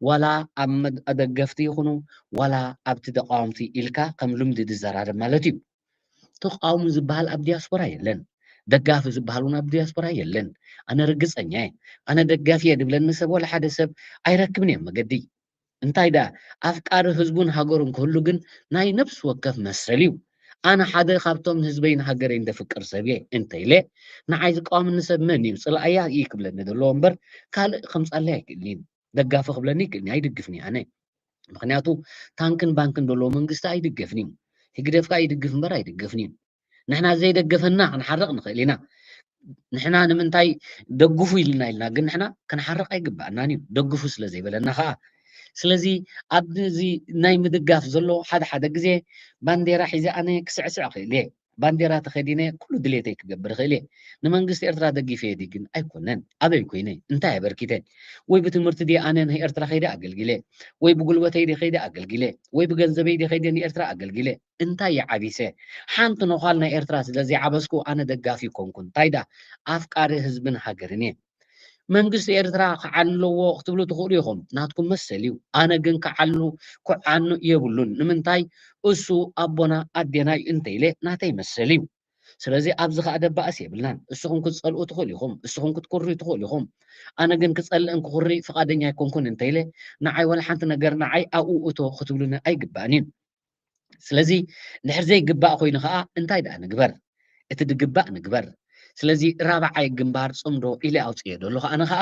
ዋላ ኣብ መድ-፣ ደገፍቲ ይኹኑ፣ ዋላ ኣብቲ ተቃወምቲ ኢልካ ከም ልምዲ ዝዘራረብ ማለት እዩ። ተቃውሞ ዝበሃል ኣብ ዲያስፖራ የለን። ደጋፊ ዝበሃል እውን ኣብ ዲያስፖራ የለን። ኣነ ርግጸኛ እየ። ኣነ ደጋፊ እየ ድብለኒ ሰብ ዋላ ሓደ ሰብ ኣይረክብን እዮም መገዲ። እንታይ ደኣ ኣፍቃሪ ህዝቡን ሃገሩን ክህሉ ግን ናይ ነፍሲ ወከፍ መሰል እዩ። ኣነ ሓደ ካብቶም ንህዝበይን ሃገረይን ዘፍቅር ሰብ እየ እንተ ኢለ፣ ንዓይ ዝቃወምኒ ሰብ መን እዩ? ጽላእያ እዩ ክብለኒ ዘለዎ እምበር ካልእ ከምጻለይ ኣይክእልን እዩ። ደጋፊ ክብለኒ ይክእልኒ፣ ኣይድግፍን እየ ኣነ። ምኽንያቱ ታንክን ባንክን ዘለዎ መንግስቲ ኣይድገፍን እዩ። ህግደፍ ከኣ ይድግፍ እምበር ኣይድገፍን እዩ። ንሕና ዘይደገፈና ክንሓርቕ ንኽእል ኢና። ንሕና ንምንታይ ደግፉ ኢልና ኢልና ግን ንሕና ክንሓርቕ ኣይግባእናን እዩ፣ ደግፉ ስለ ዘይበለና ከዓ። ስለዚ ኣብዚ ናይ ምድጋፍ ዘሎ ሓደ ሓደ ግዜ ባንዴራ ሒዘ ኣነ ክስዕስዕ እኽእል እየ። ባንዴራ ተኸዲነ ኩሉ ድሌተይ ክገብር እኽእል እየ። ንመንግስቲ ኤርትራ ደጊፈ እየ ድዩ ግን ኣይኮነን። ኣበይ ኮይነ እንታይ ኣበርኪተ? ወይ ብትምህርቲ ድየ ኣነ ንኤርትራ ከይደ ኣገልጊለ? ወይ ብጉልበተይ ድየ ከይደ ኣገልጊለ? ወይ ብገንዘበይ ድየ ከይደ ንኤርትራ ኣገልጊለ? እንታይ ይዓቢሰ? ሓንቲ ነዃል ናይ ኤርትራ ስለ ዘይዓበስኩ ኣነ ደጋፊ ኮንኩ። እንታይ ዳ ኣፍቃሪ ህዝብን ሃገርን እየ። መንግስቲ ኤርትራ ክዓኑ ኣለዎ ክትብሉ ትኽእሉ ኢኹም፣ ናትኩም መሰል እዩ። ኣነ ግን ክዓኑ ክዓኑ የብሉን። ንምንታይ? እሱ ኣቦና ኣዴና እዩ እንተኢለ ናተይ መሰል እዩ። ስለዚ ኣብዚ ከዓ ደባእስ የብልናን። እስኹም ክትጸልኡ ትኽእሉ ኢኹም፣ እስኹም ክትኩርዩ ትኽእሉ ኢኹም። ኣነ ግን ክጸልእን ክኹሪ ፍቓደኛ ኣይኮንኩን እንተኢለ ንዓይ ወላ ሓንቲ ነገር ንዓይ ኣብኡ እቶ ክትብሉኒ ኣይግባእን እዩ። ስለዚ ድሕር ዘይግባእ ኮይኑ ከዓ እንታይ ደኣ ንግበር? እቲ ድግባእ ንግበር። ስለዚ ራብዓይ ግንባር ጽምዶ ኢለ ኣውፅኤ ደሎ ከዓ ኣነ ከዓ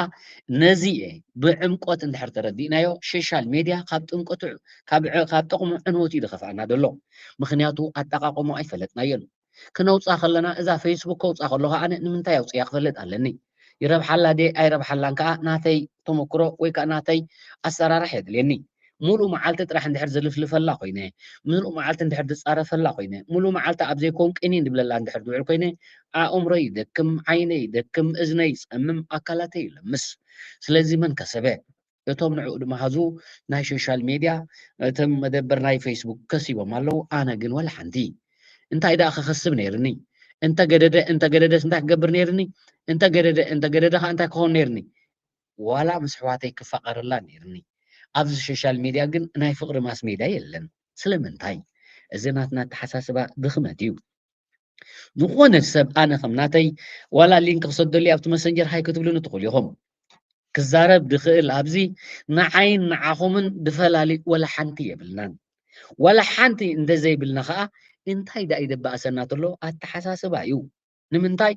ነዚ እየ ብዕምቆት እንድሕር ተረዲእናዮ ሶሻል ሜድያ ካብ ጥምቀቱ ካብ ዕ- ካብ ጥቕሙ ዕንወቱ እዩ ዝኸፍኣና ደሎ። ምክንያቱ ኣጠቃቅሞ ኣይፈለጥናዮን። ክነውፃ ከለና እዛ ፌስቡክ ከውፃ ከሎ ከዓ ኣነ ንምንታይ ኣውፅያ ክፈልጥ ኣለኒ። ይረብሓላ ደ ኣይረብሓላን ከዓ ናተይ ተመክሮ ወይ ከዓ ናተይ ኣሰራራሕ የድልየኒ። ሙሉእ መዓልቲ ጥራሕ እንድሕር ዝልፍልፈላ ኮይነ፣ ሙሉእ መዓልቲ እንድሕር ዝፃረፈላ ኮይነ፣ ሙሉእ መዓልቲ ኣብ ዘይኮን ቅኒን ዝብለላ እንድሕር ዝውዕል ኮይነ፣ ኣእምሮ ይደክም፣ ዓይነ ይደክም፣ እዝነ ይፀምም፣ ኣካላተ ይለምስ። ስለዚ መን ከሰበ? እቶም ንዕኡ ዝመሃዙ ናይ ሶሻል ሜድያ፣ እቶም መደበር ናይ ፌስቡክ ከሲቦም ኣለዉ። ኣነ ግን ወላ ሓንቲ። እንታይ ደኣ ክኸስብ ነይርኒ? እንተገደደ እንተገደደስ እንታይ ክገብር ነይርኒ? እንተገደደ እንተገደደ ከዓ እንታይ ክኸውን ነይርኒ? ዋላ ምስ ኣሕዋተይ ክፋቐረላ ነይርኒ። ኣብዚ ሶሻል ሜድያ ግን ናይ ፍቕሪ ማስ ሜድያ የለን። ስለምንታይ? እዚ ናትና ኣተሓሳስባ ድኽመት እዩ። ዝኾነ ሰብ ኣነ ከም ናተይ ዋላ ሊንክ ክሰደሉ ኣብቲ መሰንጀር ሃይ ክትብሉኒ ትኽእሉ ኢኹም። ክዛረብ ድኽእል ኣብዚ ንዓይን ንዓኹምን ድፈላሊ ወላ ሓንቲ የብልናን። ወላ ሓንቲ እንተዘይብልና ከዓ እንታይ ደኣ ይደባእሰና ተሎ ኣተሓሳስባ እዩ። ንምንታይ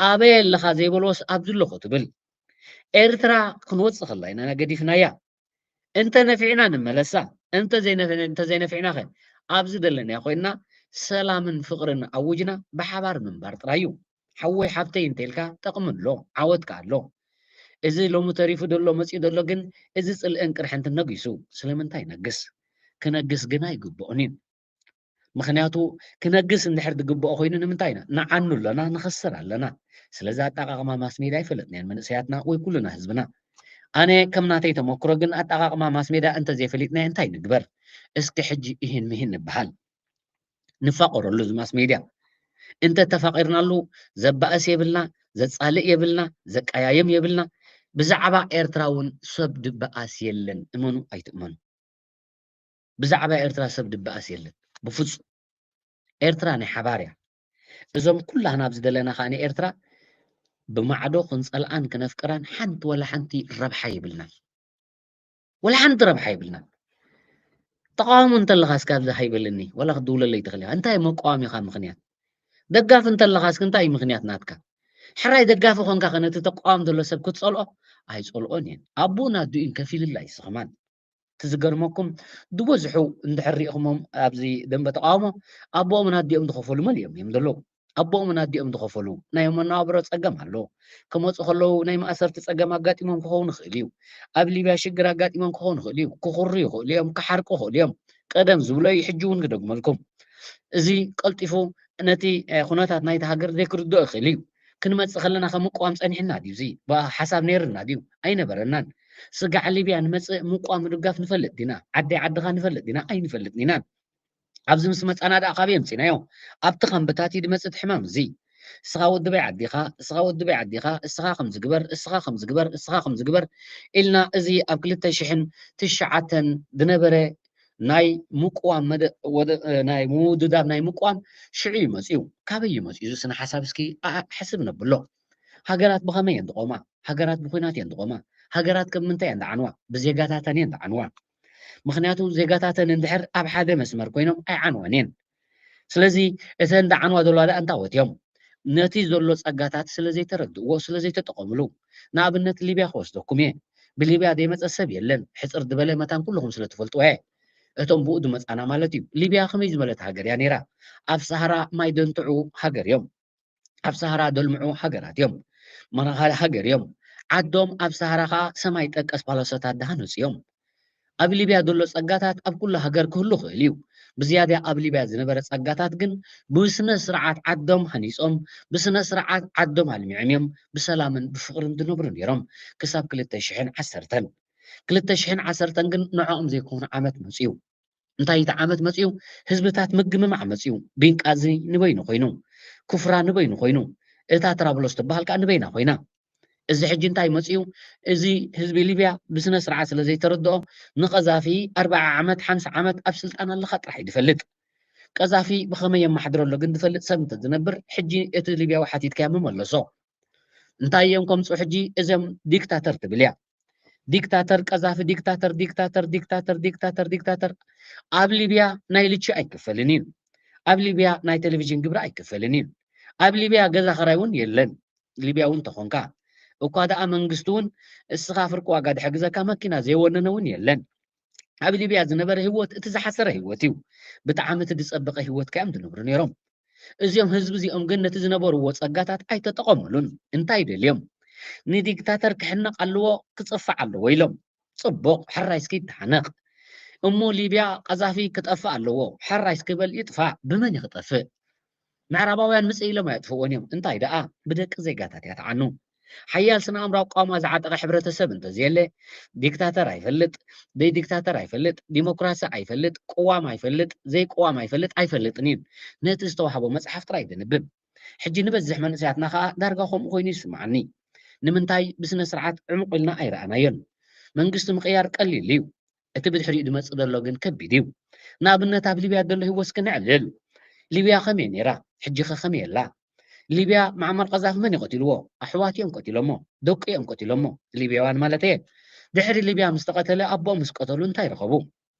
ኣበይ ኣለኻ ዘይበልዎስ ኣብዚ ኣለኹ ትብል። ኤርትራ ክንወፅእ ከላ ኢና ገዲፍናያ። እንተ ነፊዕና ንመለሳ፣ እንተ ዘይነፊዕና ከ ኣብዚ ዘለናዮ ኮይንና ሰላምን ፍቕርን ኣውጅና ብሓባር ምንባር ጥራይ እዩ። ሓወይ ሓብተይ እንተልካ ጠቕሚ ኣሎ፣ ዓወት ከኣ ኣሎ። እዚ ሎሚ ተሪፉ ደሎ መጺኡ ደሎ ግን እዚ ጽልእን ቅርሕንትን ነጊሱ ስለምንታይ ይነግስ? ክነግስ ግና ኣይግብኦን እዩ። ምኽንያቱ ክነግስ እንድሕር ዝግብኦ ኮይኑ ንምንታይ ኢና ንዓኑ ኣለና ንኸስር ኣለና። ስለዚ ኣጠቓቕማ ማስ ሜድያ ኣይፈለጥናዮን መንእሰያትና ወይ ኩልና ህዝብና። ኣነ ከም ናተይ ተመክሮ ግን ኣጠቓቕማ ማስ ሜድያ እንተዘይፈሊጥናዮ እንታይ ንግበር? እስኪ ሕጂ እሂን ምሂን ንበሃል። ንፋቐረሉ እዚ ማስ ሜድያ እንተተፋቒርናሉ ዘባእስ የብልና፣ ዘጻልእ የብልና፣ ዘቀያየም የብልና። ብዛዕባ ኤርትራ እውን ሰብ ድበኣስ የለን እመኑ ኣይትእመኑ። ብዛዕባ ኤርትራ ሰብ ድበኣስ የለን ብፍጹም። ኤርትራ ናይ ሓባር እያ። እዞም ኩላህና ኣብዚ ዘለና ከዓ ንኤርትራ ብማዕዶ ክንጸልኣን ክነፍቅራን ሓንቲ ወላ ሓንቲ ረብሓ የብልናን። ወላ ሓንቲ ረብሓ የብልናን። ተቃውሞ እንተለኻ እስከ ኣብዚ ሃይበልኒ ወላ ክድውለለይ ትኽእል ኢኻ። እንታይ መቃወሚኻ ምኽንያት? ደጋፊ እንተለኻ እስከ እንታይ ምኽንያት ናትካ? ሕራይ ደጋፊ ኮንካ ከ ነቲ ተቃዋሚ ዘሎ ሰብ ክትጸልኦ ኣይጸልኦን እየን። ኣቦኡን ኣዲኡን ከፊልላ እዩ ስኽማን። እቲ ዝገርመኩም ዝበዝሑ እንድሕር ሪእኹሞም ኣብዚ ደንበ ተቃውሞ ኣቦኦምን ኣዲኦም ዝኸፈሉ መሊኦም እዮም ዘለዉ። ኣቦኦምን ኣዲኦም ዝኸፈሉ ናይ መነባብሮ ጸገም ኣሎ። ክመፁ ከለዉ ናይ ማእሰርቲ ጸገም ኣጋጢሞም ክኸውን ይኽእል እዩ። ኣብ ሊብያ ሽግር ኣጋጢሞም ክኸውን ይኽእል እዩ። ክኹሩ ይኽእሉ እዮም፣ ክሓርቁ ይኽእሉ እዮም። ቀደም ዝብሎ እዩ፣ ሕጂ እውን ክደግመልኩም። እዚ ቀልጢፉ ነቲ ኩነታት ናይቲ ሃገር ዘይክርድኦ ይኽእል እዩ። ክንመፅእ ከለና ከም ምቋም ፀኒሕና ድዩ? እዚ ሓሳብ ነይርና ድዩ? ኣይነበረናን። ስጋዕ ሊብያ ንመፅእ ምቋም ምድጋፍ ንፈልጥ ዲና? ዓደይ ዓድኻ ንፈልጥ ዲና? ኣይንፈልጥን ኢና። ኣብዚ ምስ መፃና ደኣ ካበይ ኣምፂናዮ? ኣብቲ ካምብታት እዩ ድመፅእ እቲ ሕማም እዚ። እስኻ ወዲ በይ ዓዲኻ፣ እስኻ ወዲ በይ ዓዲኻ፣ እስኻ ከምዚ ግበር፣ እስኻ ከምዚ ግበር፣ እስኻ ከምዚ ግበር ኢልና እዚ ኣብ ክልተ ሽሕን ትሽዓተን ዝነበረ ናይ ምቁዋም መደ- ወደ- ናይ ምውድዳብ ናይ ምቁዋም ሽዑ እዩ መፅዩ። ካበይ እዩ መፅዩ? እዚ ስነ ሓሳብ እስኪ ኣኣ- ሕስብ ነብሎ። ሃገራት ብኸመይ እየን ዝቆማ? ሃገራት ብኩናት እየን ዝቆማ። ሃገራት ከም ምንታይ እየን ዝዓንዋ? ብዜጋታተን እየን ዝዓንዋ። ምኽንያቱ ዜጋታተን እንድሕር ኣብ ሓደ መስመር ኮይኖም ኣይዓንወን እየን። ስለዚ እተን ዝዓንዋ ዘለዋ ደኣ እንታወት እዮም? ነቲ ዘሎ ጸጋታት ስለ ዘይተረድእዎ፣ ስለ ዘይተጠቐምሉ። ንኣብነት ሊብያ ክወስደኩም እየ። ብሊብያ ዘይመጸ ሰብ የለን። ሕጽር ዝበለ መታን ኩልኹም ስለ ትፈልጥዎ እየ። እቶም ብኡ ዝመጻና ማለት እዩ። ሊብያ ከመይ ዝበለት ሃገር እያ ነይራ? ኣብ ሰሃራ ማይ ደንትዑ ሃገር እዮም። ኣብ ሰሃራ ደልምዑ ሃገራት እዮም። መራኻሊ ሃገር እዮም። ዓዶም ኣብ ሰሃራ ኸዓ ሰማይ ጠቀስ ፓላሶታት ደሃነፁ እዮም። ኣብ ሊብያ ዘሎ ጸጋታት ኣብ ኩሉ ሃገር ክህሉ ክእል እዩ። ብዝያዳ ኣብ ሊብያ ዝነበረ ጸጋታት ግን ብስነ ስርዓት ዓዶም ሃኒጾም፣ ብስነ ስርዓት ዓዶም ኣልሚዖም እዮም ብሰላምን ብፍቕርን ዝነብሩ ነይሮም። ክሳብ ክልተ ሽሕን ዓሰርተን። ክልተ ሽሕን ዓሰርተን ግን ንዕኦም ዘይኮነ ዓመት መጽዩ። እንታይ እቲ ዓመት መጽዩ? ህዝብታት ምግምማዕ መጽዩ። ቢንቃዚ ንበይኑ ኮይኑ፣ ኩፍራ ንበይኑ ኮይኑ፣ እታ ትራብሎስ ትበሃል ከኣ ንበይና ኮይና። እዚ ሕጂ እንታይ መጽዩ? እዚ ህዝቢ ሊብያ ብስነ ስርዓት ስለ ዘይተረድኦ ንቐዛፊ ኣርብዓ ዓመት ሓምሳ ዓመት ኣብ ስልጣን ኣለኻ ጥራሕ እዩ ዝፈልጥ። ቀዛፊ ብኸመይ የመሓድሮ ኣሎ ግን ዝፈልጥ ሰብ እንተ ዝነብር ሕጂ እቲ ሊብያዊ ሓቲትካዮ ምመለሶ። እንታይ እዮም ከምፁ ሕጂ? እዞም ዲክታተር ትብል እያ። ዲክታተር ቀዛፊ፣ ዲክታተር፣ ዲክታተር፣ ዲክታተር፣ ዲክታተር፣ ዲክታተር። ኣብ ሊብያ ናይ ልቺ ኣይክፈልን እዩ። ኣብ ሊብያ ናይ ቴሌቪዥን ግብሪ ኣይክፈልን እዩ። ኣብ ሊብያ ገዛ ኸራይ እውን የለን። ሊብያ እውን ተኾንካ እኳ ደኣ መንግስቲ እውን እስኻ ፍርቂ ዋጋ ድሕግዘካ መኪና ዘይወነነ እውን የለን። ኣብ ሊብያ ዝነበረ ህይወት እቲ ዝሓሰረ ህይወት እዩ። ብጣዕሚ እቲ ዝጸበቐ ህይወት ከ እዮም ዝነብሩ ነይሮም። እዚኦም ህዝቢ እዚኦም ግን ነቲ ዝነበርዎ ጸጋታት ኣይተጠቐሙሉን። እንታይ ደልዮም? ንዲክታተር ክሕነቕ ኣለዎ፣ ክጽፋዕ ኣለዎ ኢሎም። ጽቡቕ፣ ሕራይ እስኪ ይተሓነቕ። እሞ ሊብያ ቀዛፊ ክጠፍእ ኣለዎ፣ ሕራይ እስኪ በል ይጥፋእ። ብመን እዩ ክጠፍእ? ምዕራባውያን ምጽእ ኢሎም ኣየጥፍእዎን እዮም። እንታይ ደኣ ብደቂ ዜጋታት እያ ትዓኑ። ሓያል ስነ ኣእምራዊ ቃውማ ዝዓጠቐ ሕብረተሰብ እንተዘየለ፣ ዲክታተር ኣይፈልጥ፣ ደይ ዲክታተር ኣይፈልጥ፣ ዲሞክራሲ ኣይፈልጥ፣ ቅዋም ኣይፈልጥ፣ ዘይቅዋም ኣይፈልጥ፣ ኣይፈልጥን እዩ። ነቲ ዝተዋህቦ መጽሓፍ ጥራይ ዘንብብ። ሕጂ ንበዝሕ መንእሰያትና ከኣ ዳርጋ ከምኡ ኮይኑ ይስምዓኒ። ንምንታይ ብስነ ስርዓት ዕሙቕ ኢልና ኣይረኣናዮን? መንግስቲ ምቕያር ቀሊል እዩ። እቲ ብድሕሪኡ ዝመጽእ ዘሎ ግን ከቢድ እዩ። ንኣብነት ኣብ ሊብያ ዘሎ ህይወት እስኪ ነዕልል። ሊብያ ከመይ ነይራ? ሕጂ ኸ ከመይ ኣላ? ሊብያ ማዕመር ቀዛፊ መን እዩ ቀቲልዎ? ኣሕዋት እዮም ቀቲሎሞ፣ ደቁ እዮም ቀቲሎሞ፣ ሊብያውያን ማለት እየ። ድሕሪ ሊብያ ምስ ተቐተለ ኣቦኦም ምስ ቀተሉ እንታይ ረኸቡ?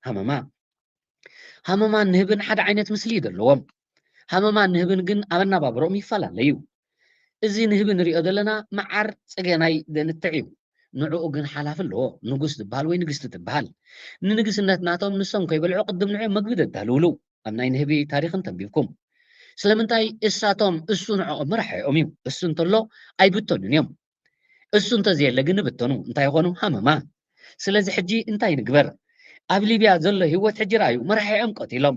ሃመማ። ሃመማን ንህብን ሓደ ዓይነት ምስሊ እዩ ዘለዎም። ሃመማን ንህብን ግን ኣብ ኣነባብሮኦም ይፈላለዩ። እዚ ንህቢ ንሪኦ ዘለና መዓር ጽገናይ ዘንትዕ እዩ። ንዕኡ ግን ሓላፊ ኣለዎ። ንጉስ ዝበሃል ወይ ንግስቲ ትበሃል። ንንግስነት ናቶም ንሶም ከይበልዑ ቅድም ንዕኦም መግቢ ዘዳልውሉ ኣብ ናይ ንህቢ ታሪኽን ተንቢብኩም። ስለምንታይ እሳቶም እሱ ንዕኦም መራሒኦም እዩ። እሱ እንተሎ ኣይብተኑን እዮም። እሱ እንተዘየለ ግን ይብተኑ። እንታይ ይኾኑ? ሃመማ። ስለዚ ሕጂ እንታይ ንግበር? ኣብ ሊብያ ዘሎ ህይወት ሕጂ ረኣዩ። መራሒኦም ቀቲሎም።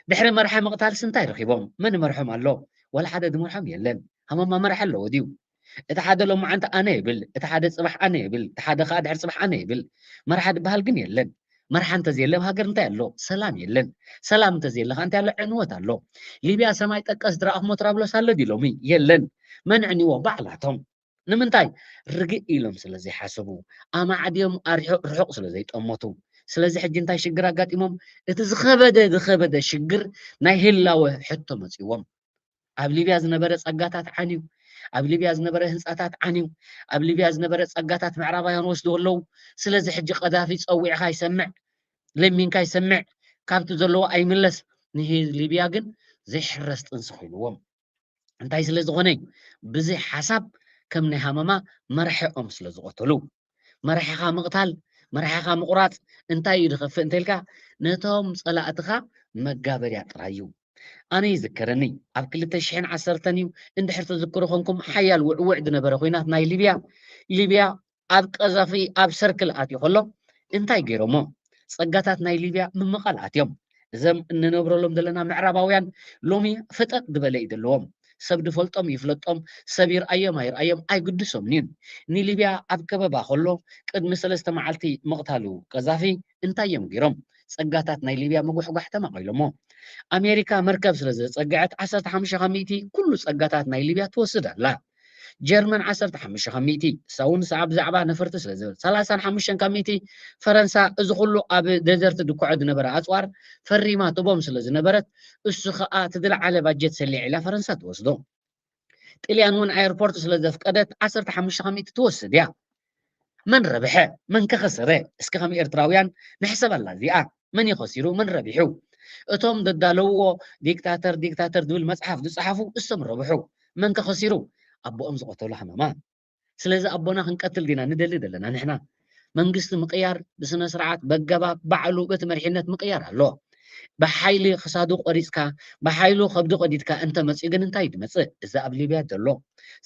ድሕሪ መራሒ ምቕታልስ እንታይ ረኺቦም? መን ይመርሖም ኣሎ? ዋላ ሓደ ዝመርሖም የለን። ሃመማ መራሒ ኣለዎ ድዩ? እቲ ሓደ ሎማዓንቲ ኣነ ይብል፣ እቲ ሓደ ጽባሕ ኣነ ይብል፣ እቲ ሓደ ከኣ ድሕሪ ጽባሕ ኣነ ይብል። መራሒ ዝበሃል ግን የለን። መራሒ እንተዘየለ ኣብ ሃገር እንታይ ኣሎ? ሰላም የለን። ሰላም እንተዘየለ ከኣ እንታይ ኣሎ? ዕንወት ኣሎ። ሊብያ ሰማይ ጠቀስ ዝረኣኹሞ ትራብሎስ ኣሎ ድዩ ሎሚ? የለን። መን ኣዕንይዎ? ባዕላቶም። ንምንታይ? ርግእ ኢሎም ስለ ዘይሓሰቡ፣ ኣማዕድዮም ኣርሑ-፣ ርሑቕ ስለ ዘይጠመቱ። ስለዚ ሕጂ እንታይ ሽግር ኣጋጢሞም? እቲ ዝኸበደ፣ ዝኸበደ ሽግር ናይ ህላወ ሕቶ መጺዎም። ኣብ ሊብያ ዝነበረ ጸጋታት ዓንዩ፣ ኣብ ሊብያ ዝነበረ ህንጻታት ዓንዩ፣ ኣብ ሊብያ ዝነበረ ጸጋታት ምዕራባውያን ወስድዎ ኣለዉ። ስለዚ ሕጂ ቀዛፊ ጸዊዕኻ ይሰምዕ፣ ለሚንካ ይሰምዕ፣ ካብቲ ዘለዎ ኣይምለስ። ንህዝቢ ሊብያ ግን ዘይሕረስ ጥንሲ ኮይንዎም። እንታይ ስለ ዝኾነ እዩ? ብዘይ ሓሳብ ከም ናይ ሃመማ መራሒኦም ስለ ዝቐተሉ። መራሒኻ ምቕታል፣ መራሒኻ ምቑራጽ እንታይ እዩ ዝኸፍእ እንተልካ፣ ነቶም ጸላእትኻ መጋበርያ ጥራይ እዩ። ኣነ ይዝከረኒ፣ ኣብ ክልተ ሽሕን ዓሰርተን እዩ፣ እንድሕር ትዝክሩ ኮንኩም፣ ሓያል ውዕውዕ ዝነበረ ኲናት ናይ ሊብያ፣ ሊብያ ኣብ ቀዛፊ ኣብ ሰርክል ኣትዩ ከሎ እንታይ ገይሮሞ? ጸጋታት ናይ ሊብያ ምምቓል ኣትዮም። እዞም እንነብረሎም ዘለና ምዕራባውያን ሎሚ ፈጠጥ ዝበለ እዩ ዘለዎም። ሰብ ዝፈልጦም ይፍለጦም፣ ሰብ ይርኣዮም ኣይርኣዮም ኣይግድሶምን እዩ። ንሊብያ ኣብ ከበባ ከሎ ቅድሚ ሰለስተ መዓልቲ ምቕታሉ ቀዛፊ እንታይ እዮም ገይሮም? ጸጋታት ናይ ሊብያ ምጉሕጓሕ ተማቒሎሞ። ኣሜሪካ መርከብ ስለ ዘጸግዐት ዓሰርተ ሓሙሽተ ካብ ሚእቲ ኩሉ ጸጋታት ናይ ሊብያ ትወስድ ኣላ። ጀርመን ዓሰርተ ሓሙሽተ ካብ ሚእቲ፣ እሳ እውን ሰዓ ብዛዕባ ነፈርቲ ስለ ዝብል፣ ሰላሳን ሓሙሽተን ካብ ሚእቲ ፈረንሳ፣ እዚ ኩሉ ኣብ ደዘርት ድኩዖ ዝነበረ ኣጽዋር ፈሪማ ትቦም ስለ ዝነበረት፣ እሱ ከኣ እቲ ዝለዓለ ባጀት ሰሊዕ ኢላ ፈረንሳ ትወስዶ። ጥልያን እውን ኣየርፖርት ስለ ዘፍቀደት ዓሰርተ ሓሙሽተ ካብ ሚእቲ ትወስድ እያ። መን ረብሐ? መን ከ ከሰረ? እስኪ ከም ኤርትራውያን ንሕሰበላ እዚኣ። መን እዩ ከሲሩ? መን ረቢሑ? እቶም ዘዳለውዎ ዲክታተር፣ ዲክታተር ዝብል መጽሓፍ ዝጸሓፉ እሶም ረብሑ። መን ከ ከሲሩ? ኣቦኦም ዝቐተሉ ሃመማ። ስለዚ ኣቦና ክንቀትል ዲና ንደሊ ዘለና ንሕና? መንግስቲ ምቕያር ብስነ ስርዓት፣ በገባብ፣ ባዕሉ በቲ መሪሕነት ምቕያር ኣሎ። ብሓይሊ ክሳዱ ቆሪፅካ፣ ብሓይሉ ከብዱ ቀዲድካ እንተመፅኡ ግን እንታይ ድመፅእ? እዚ ኣብ ሊብያ ዘሎ።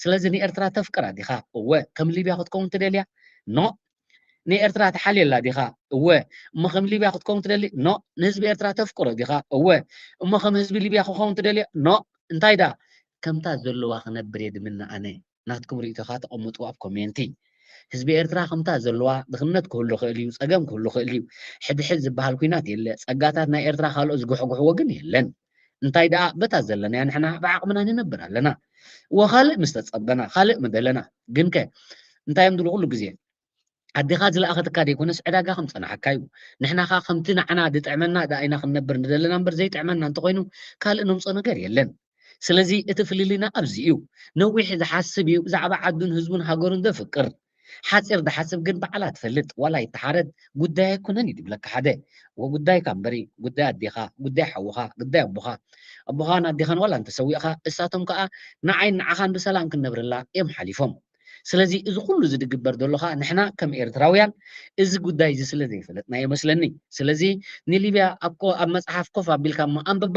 ስለዚ ንኤርትራ ተፍቅራ ዲኻ? እወ። ከም ሊብያ ክትከውን ትደልያ? ኖ። ንኤርትራ ትሓልየላ ዲኻ? እወ። እሞ ከም ሊብያ ክትከውን ትደሊ? ኖ። ንህዝቢ ኤርትራ ተፍቅሮ ዲኻ? እወ። እሞ ከም ህዝቢ ሊብያ ክኸውን ትደልያ? ኖ። እንታይ ደኣ? ከምታ ዘለዋ ክነብር እየ ድምነ ኣነ። ናትኩም ርእይቶኻ ተቐምጡ ኣብ ኮሜንቲ። ህዝቢ ኤርትራ ከምታ ዘለዋ ድኽነት ክህሉ ክእል እዩ፣ ጸገም ክህሉ ክእል እዩ። ሕድሕድ ዝበሃል ኲናት የለ። ጸጋታት ናይ ኤርትራ ካልኦት ዝጉሕጉሕዎ ግን የለን። እንታይ ደኣ በታ ዘለናያ ንሕና ብዓቕምና ንነብር ኣለና። ወካልእ ምስ ተጸበና፣ ካልእ ምደለና። ግንከ እንታይ እዮም ድሉ ኩሉ ግዜ? ኣዴኻ ዝለኣኸትካ ደይኮነስ ዕዳጋ ከም ጸናሓካ እዩ። ንሕና ኸኣ ከምቲ ንዓና ዝጥዕመና ደኣ ኢና ክንነብር ንደለና እምበር ዘይጥዕመና እንተኾይኑ ካልእ ነምጾ ነገር የለን። ስለዚ እቲ ፍልልይና ኣብዚ እዩ። ነዊሕ ዝሓስብ እዩ ብዛዕባ ዓዱን ህዝቡን ሃገሩን ዘፍቅር። ሓጺር ዝሓስብ ግን ባዕላ ትፈልጥ፣ ዋላ ይተሓረድ ጉዳይ ኣይኮነን እዩ ዝብለካ ሓደ። ወጉዳይካ እምበሪ፣ ጉዳይ ኣዴኻ፣ ጉዳይ ሓውኻ፣ ጉዳይ ኣቦኻ። ኣቦኻን ኣዴኻን ዋላ እንተሰዊእኻ፣ እሳቶም ከኣ ንዓይን ንዓኻን ብሰላም ክንነብረላ እዮም ሓሊፎም። ስለዚ እዚ ኩሉ እዚ ዝግበር ዘሎ ኸኣ ንሕና ከም ኤርትራውያን እዚ ጉዳይ እዚ ስለ ዘይፈለጥናዮ መስለኒ። ስለዚ ንሊብያ ኣብ ኮ-፣ ኣብ መጽሓፍ ኮፍ ኣቢልካ እሞ ኣንብባ።